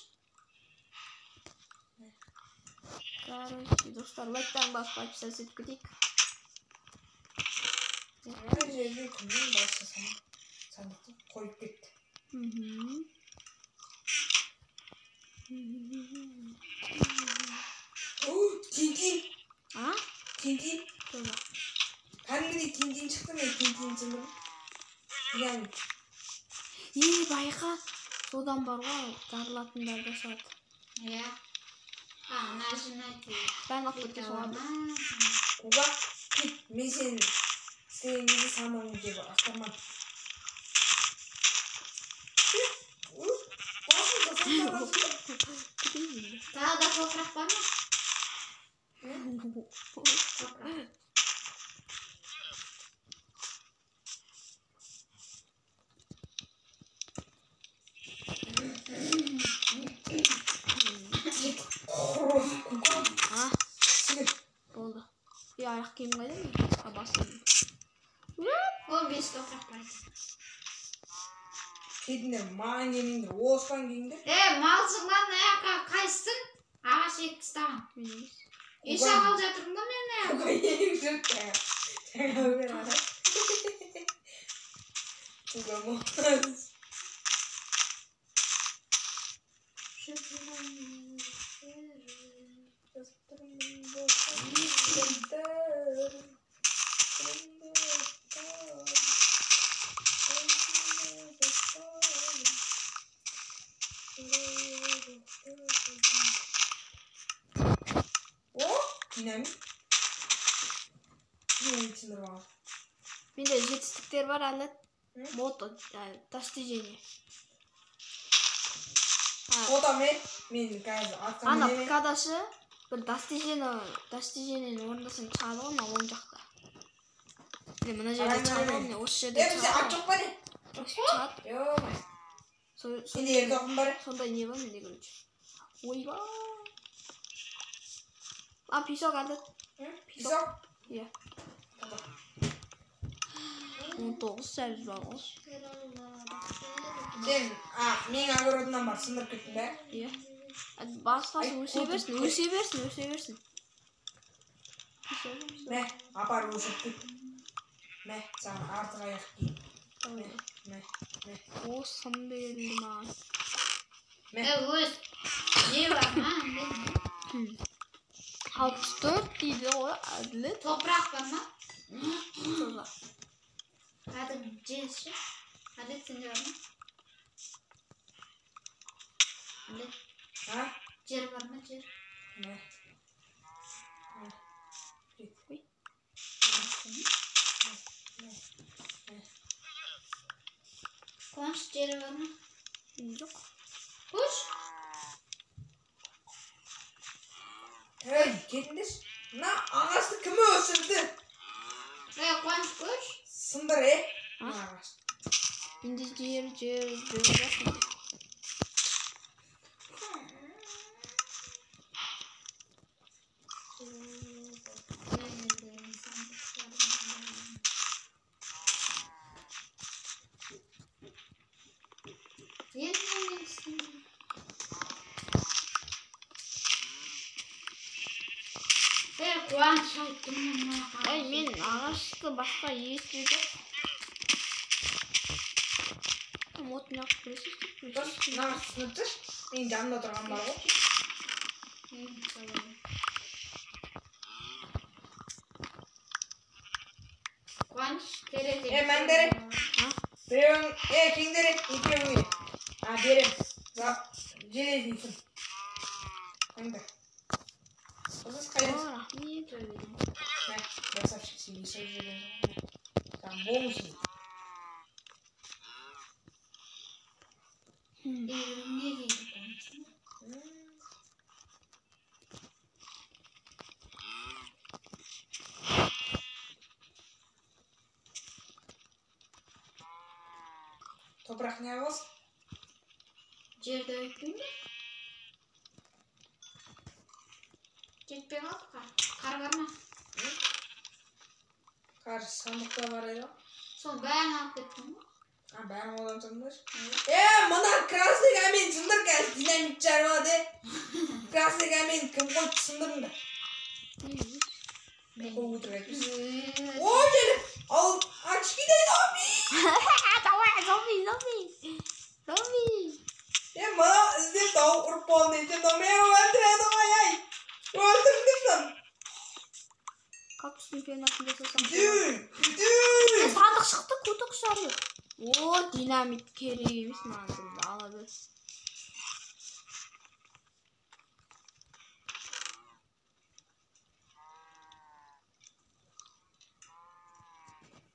Короче, достар, лайктан басып подписаться етіп кетейік. Әр жерде кімнің басы сандықты қойып кетті. Тинтин. А? Тинтин. Кәдімгідей тинтин шықты, мен тинтин сындырдым. Яғни. Байқа, содан бар ғой, жарылатындар да шығады. Иә. Нажимайте. Бәрін алып кеткен соларды. Куга, кет, мен сені істеген кезде саманы деп ақтармадым. Тағы да топырақ бар ма? Топырақ. Болды. Аяқ киім қайда? Басым. 15 топырақ бар. Кетіңдер, маған келмеңдер, осыдан келіңдер. Малсың лан, аяққа қайсың? Ағаш ек тастаған. Мен емес. Үй шағал жатырмын да мен. Куга егіп жүріп жаңа бері қарап. Куга молодец. О, динамит. Динамит сындырып алған. Менде жетістіктер бар әлі. Мото, достижение. Фото мен қазір атқа Ана мінемін. ПК-дашы бір достижениені орындасаң шығады ғой, мына оң жақта. Міне мына жерде шығады ғой, міне осы жерде Бізде ат жоқ па не? Шығады. Ё-моё. Сенде ер тоқым бар? Сондай не бар менде, короче. Ойбай. А, песок алды. Песок? Иә. 19 сәбіз бар ғой. Сен, менің огородымнан бар, сындырып кеттің бе? Иә. Басқасы өсе берсін, өсе берсін, өсе берсін. Мә, апарып өсіріп кет. Мә, саған артық аяқ киім. Мә, мә. О, сым берілді маған. Мә. Өз. Не бар ма? 64 дейді ғой, әділет. Топырақ бар ма? Топырақ. Кәдімгі жер ше. Әділет, сенде бар ма? Әділет. А? Жер бар ма, жер? Мә. Ой. Қуаныш, жері бар ма? Жоқ. Қош. Ей, кетіңдерші. Мына ағашты кім өсірді? Қуаныш, қош. Сындыр, мына ағаш. Менде жер, жер, жер жоқ менде. Қуаныш айттым мен. Ей, мен ағашты басқа ешкім жоқ. Отын жағып көресіз. Дос, мына ағашты сындырып тасташы. Менің жанымда тұрған бар ғой. Қуаныш, терезе. Мәндері. Біреуің, кеңдері, екеуіңе. Берем. Железный сым. Мәңдер. Қызыз қайдасың? Рахмет. Мә, красавчик, сен есеп жүрген. Саған бонусың. Не дейді Қуаныш? не қыласың? Жерді өйтпеймін бе? Жетпей қалды қар. Қар бар ма? Қар сандықта бар еді ғой. Соның бәрін алып кеттің ғой. А, бәрін қолдан сындыршы. Мына красный камень сындыр, қазір динамит жарып алады. Красный камень кім қойды, сындырыңдар. Қой өтірік айтпайсың. О, келіп! Ал, кішкентай зомби! Давай, зомби, зомби! Зомби! Мына іздеп тауып ұрып болған екен, мені өлтіреді ғой, ай! Өлтіріңдерші. Кактустың пенасын жасасам. Дү! Сандық шықты, көті құшарлы. О, динамит керек емес маған, бұны ала бер.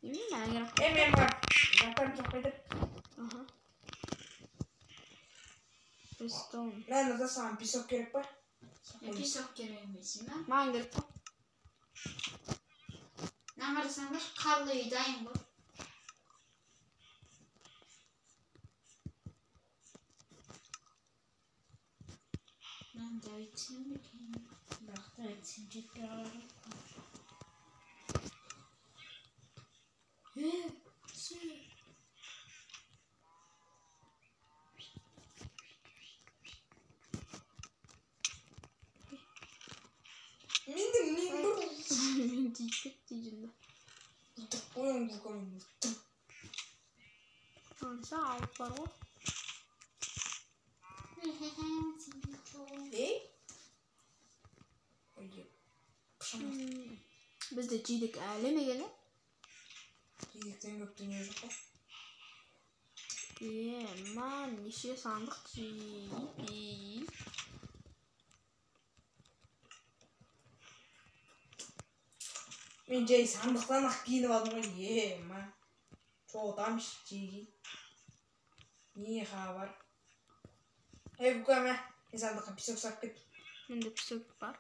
Немене әңгіре? Мен бар. Жақтарым жоқ қайтып. Аха. Пестон. Мә, Нұртас, саған песок керек па? Песок керек емес, ма? Маған керек қой. Мына қарасаңдаршы, қарлы үй дайын ғой. Мынаны да өйтсем екен. Бірақ та өйтсем жетпей қалар. Менде нең бар? Мен тиіп кетті жынды. Өлтіріп қоямын бұл камень, өлтіріп. Анса алып бар ғой. Ей? Ой, Бізде жидік әлі ме? Жидіктен көп дүние жоқ қой. Ма, неше сандық жейді. Мен жай сандықтан ақ киініп алдым ғой. Ма. Чоғытамш жеги. Не хабар? Ей, Бука, мә. Мен сандыққа песок салып кеттім. Менде песок бар.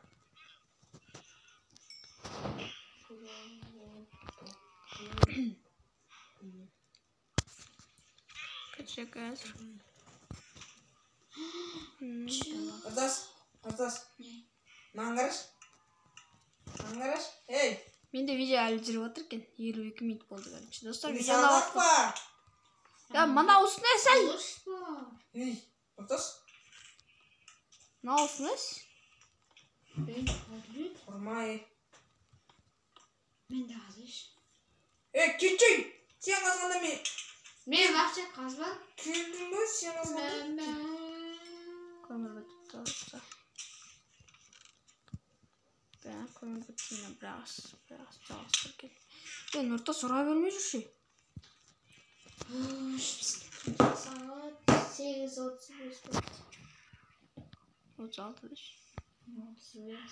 Короче, қазір. Нұртас, Нұртас. Маған қарашы. Маған қарашы. Ей! Менде видео әлі жүріп отыр екен. 52 минут болды, короче. Достар, Менде видеоны сандық алып бар. Я, мынаусы не сәй? Ей, Нұртас. Мынаусы не? Ұрмай. Мен де қазайшы. Кетшей! Сен қазғанда мен... Мен вообще қазбадым. Келдің бе, сен қазғанда? Көмір бітті, достар. Көмір бітті, мен біраз жалғастыр екен. Нұртас ұра бермей жүрші. Сағат 8:35 болды. 36 деші. 35.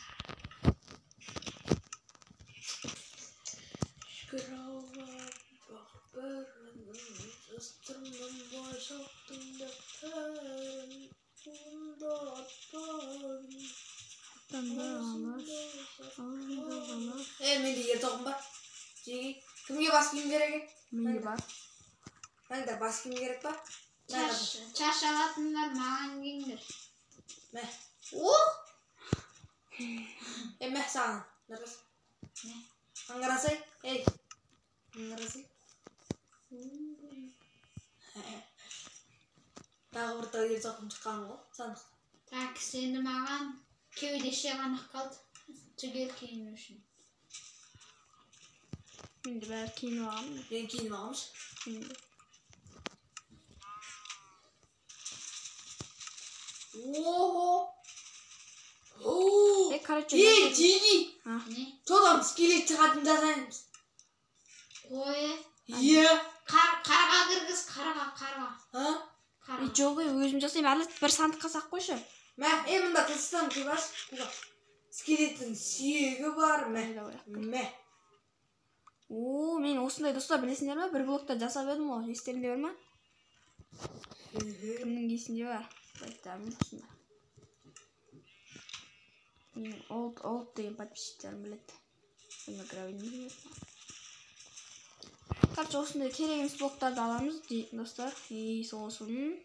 Шүкір Алла, бақ бәрін, жастырмын бай шақтың дәптерін, онда атпадым. Аттанды алаш, алынды алаш. Менде ер тоқым бар. Жеги, кімге бас киім керек? Менде бар. Менде бас киім керек па? Шаш алатындар маған келіңдер. Мә. Ох! Мә саған, Нұртас. Мә. Аңғарасай, ей. Аңғарасай. Тағы бір тау ер тоқым шыққан ғой, сандықта. Так, енді маған кеудеше ғана қалды. Түгел киіну үшін. Менде бәрі киініп алғанмын. Мен киініп алғанмын. Менде. Ого! Короче, Жеги! Не? Содан скелет шығатын жасаймыз. Қой. Е. Қарға кіргіз, қарға, қарға. А? Қарға. Жоқ, өзім жасаймын. Әлі бір сандыққа сақ қойшы. Мә, мында қылыштан құйбашы. Скелеттің сүйегі бар, мә. Мә. О, мен осындай достар білесіңдер ме? Бір блокта жасап едім ғой. Естеріңде бар ма? Кімнің есінде бар? Лайктарым осында. Менің олд деген подписчиктерім біледі. Бұны гравий. Короче, осындай керек емес блоктарды аламыз, достар. И сосын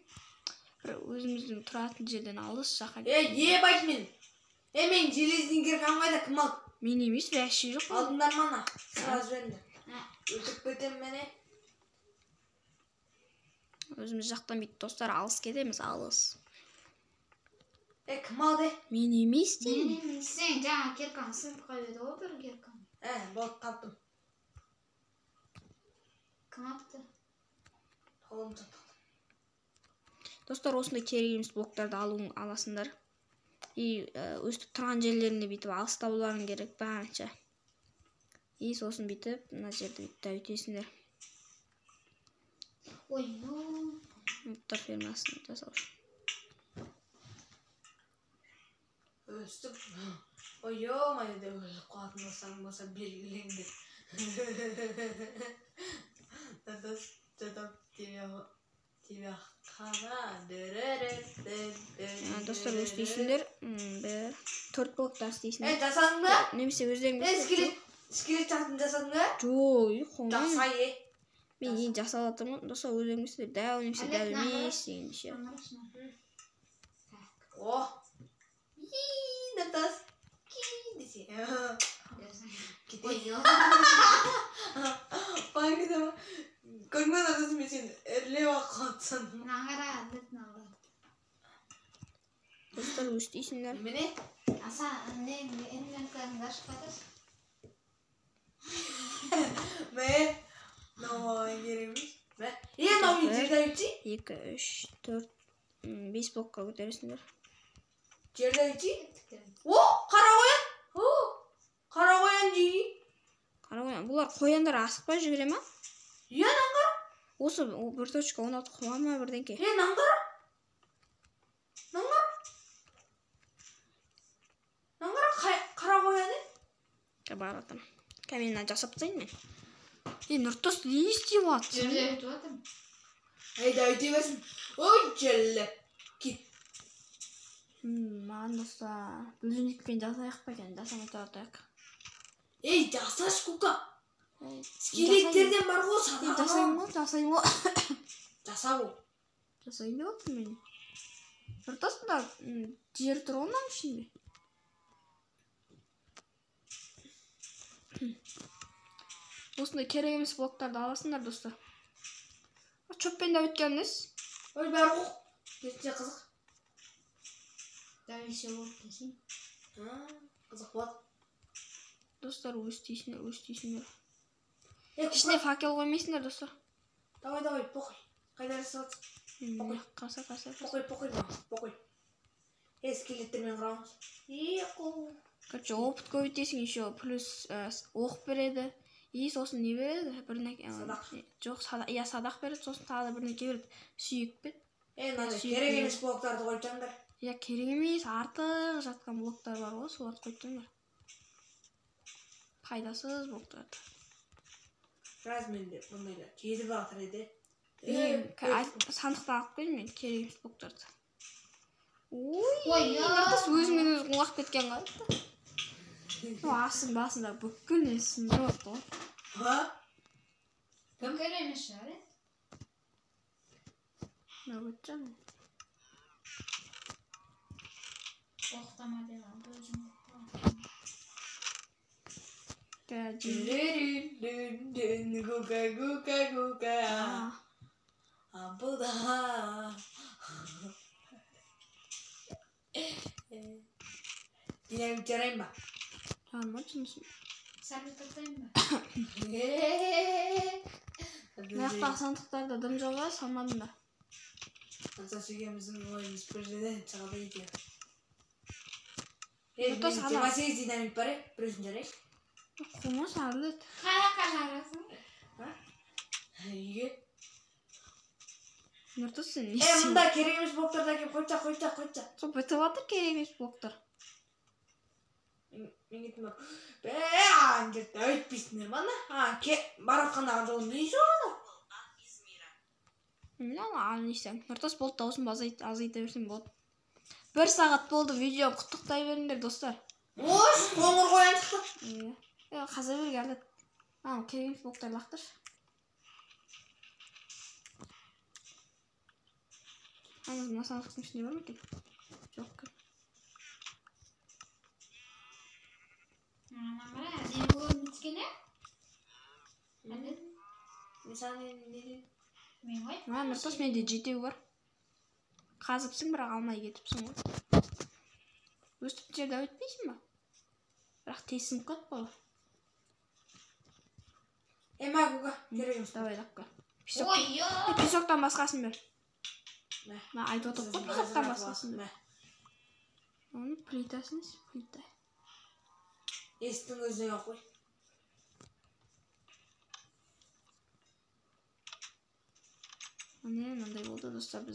бір өзіміздің тұратын жерден алыс жаққа. Ебать мен. Мен железный киркам қайда, кім алды? Мен емес, вообще жоқ. Алдыңдар ма ана? Сразу жіберіңдер. Өлтіріп кетемін мені. Өзіміз жақтан бүйтіп, достар, алыс кетеміз, алыс. Кім алды? Мен емес деймін. Мен емес, сен жаңа кирканы сынып қалып еді ғой, бір кирканы. Болды, таптым. Кім алыпты? Қолым таптым. Достар, осындай керек емес блоктарды аласыңдар. И өстіп тұрған жерлеріне бүйтіп алыстауларың керек барынша. И сосын бүйтіп мына жерді бүйтіп дәуітесіңдер. Ой, Мобтар фермасын жасау үшін. Өстіп, ой, ё-моё деп өліп қалатын болсаң болса белгілеңдер. Достар, өстейсіңдер. Бір, 4 блоктар істейсіңдер. Жасадың ба? Немесе өздерің Скелет жақтың жасадың ба? Жоқ, қоңан. Жаса, Мен енді жасап жатырмын. Достар, өздерің білесіздер, дәу немесе дәу емес дегенде ше. О! Натас. Десе. Ой, Багыда. Көрмей Натас, мен сені ірілеп қалсам. Мынаған қара, мынаған. Достар, өстейсіңдер. Немене? Аса, не, инвентарыңды ашып жатырсың. Мә, мынау маған керек емес. Мә, мынау мен жерді өтейін. 2, 3, 4, 5 блокқа көтересіңдер. Жерді өтейін. О, қара қоян. О, қара қоян жейді. Қара қоян. Бұлар қояндар асықпай жүгіре ма? Иә, мынаны қара. Осы 1.16 қуа ма бірдеңке? Мынаны қара. Мынаны қара. Мынаны қара, қара қоян. Барып жатырмын. Мен мынаны жасап тастайын мен. Нұртас, не істеп жатсың? Жерде өтіп жатырмын. Да өте берсін. Ой, желі. Кет. Маған достар, булыжникпен жасайық па екен? Жасамай тұра тұрайық. Жасашы, Кука. Скелеттерден бар ғой, садақ. Жасаймын ғой, жасаймын ғой. Жаса ғой. Жасайын деп отырмын мен. Нұртас, мында жер тұр ғой мынаның ішінде. Осындай керек емес блоктарды аласыңдар, достар. Чөппен де өткен несі? Ой, бәрі ғой. Керісінше қызық. Дәуесе болып десең. Қызық болады. Достар, өстейсіңдер, өстейсіңдер. Ішіне факел қоймайсыңдар, достар. Давай, давай, похуй. Қайда жасап жатсың? Похуй. Қаса, қаса, қаса. Похуй, похуй, похуй. Скелеттермен құрамыз. Короче, опыт көбейтесің, еще плюс оқ береді. И сосын не береді? Садақ. Жоқ, иә, садақ береді, сосын тағы да бірнеке береді. Сүйек береді. Мынандай керек емес блоктарды қойып жатыңдар. Иә, керек емес, артық жатқан блоктар бар ғой, соларды қойып жатыңдар. Пайдасыз блоктарды. Біраз менде бұндайлар жетіп жатыр еді. Сандықтан алып келдім мен керек емес блоктарды. Ой, Нұртас өзімен өзі құлап кеткен ғой. Астың басында бүкіл несі сындырып алыпты ғой. Бүкіл емес шығар, Мынау өтіп жатыр. Оқтама деп алды өзім. Гука, гука, гука. Ампылда. Динамит жарайын ба? Жарма, жынысым. Сәлем тастайын ба? Мына жақтағы сандықтарда дым жоқ па? Салмадым ба? Нұртас екеуміздің ойымыз бір жерден шығады екен. Нұртас, ана- 28 динамит бар, біреусін жарайшы. Қоңыр сарылды. Қай жаққа жарасың? Үйге. Нұртас, сен не істейсің? Мында керек емес блоктарды әкеліп қойып та, қойып та, қойып та. Сол бітіп жатыр керек емес блоктар. Мен кеттім бар. Бә, ана жерде өйтпейсіңдер ма ана? Барып жатқандағы жол не жоқ анау? Мына ана не істейсің? Нұртас, болды, дауысын азайта берсең болады. 1 сағат болды, видео құттықтай беріңдер, достар. Ой, қоңыр қоян шықты. Иә. Қаза бер, келді. Ана керек емес блоктарды лақтыршы. Ана мына сандықтың ішінде бар ма екен? Жоқ екен. Ана қара, әдемі көрініп түскен, ә? Әділ. Мен саған не дедім? Мен ғой. Мә, Нұртас, менде жетеу бар. Қазыпсың, бірақ алмай кетіпсің ғой. Өстіп жерде өтпейсің ба? Бірақ тез сынып қалды ғой. Е, мә, Гуга, керек емес. Давай, лапка. Песок. Ой, ё. Песоктан басқасын бер. Мә. Мә, айтып отырмын ғой, песоктан басқасын Мә. бер. Оны плитасын, плита. Есіктің өзіне қой. Міне, мынандай болды, достар, біз.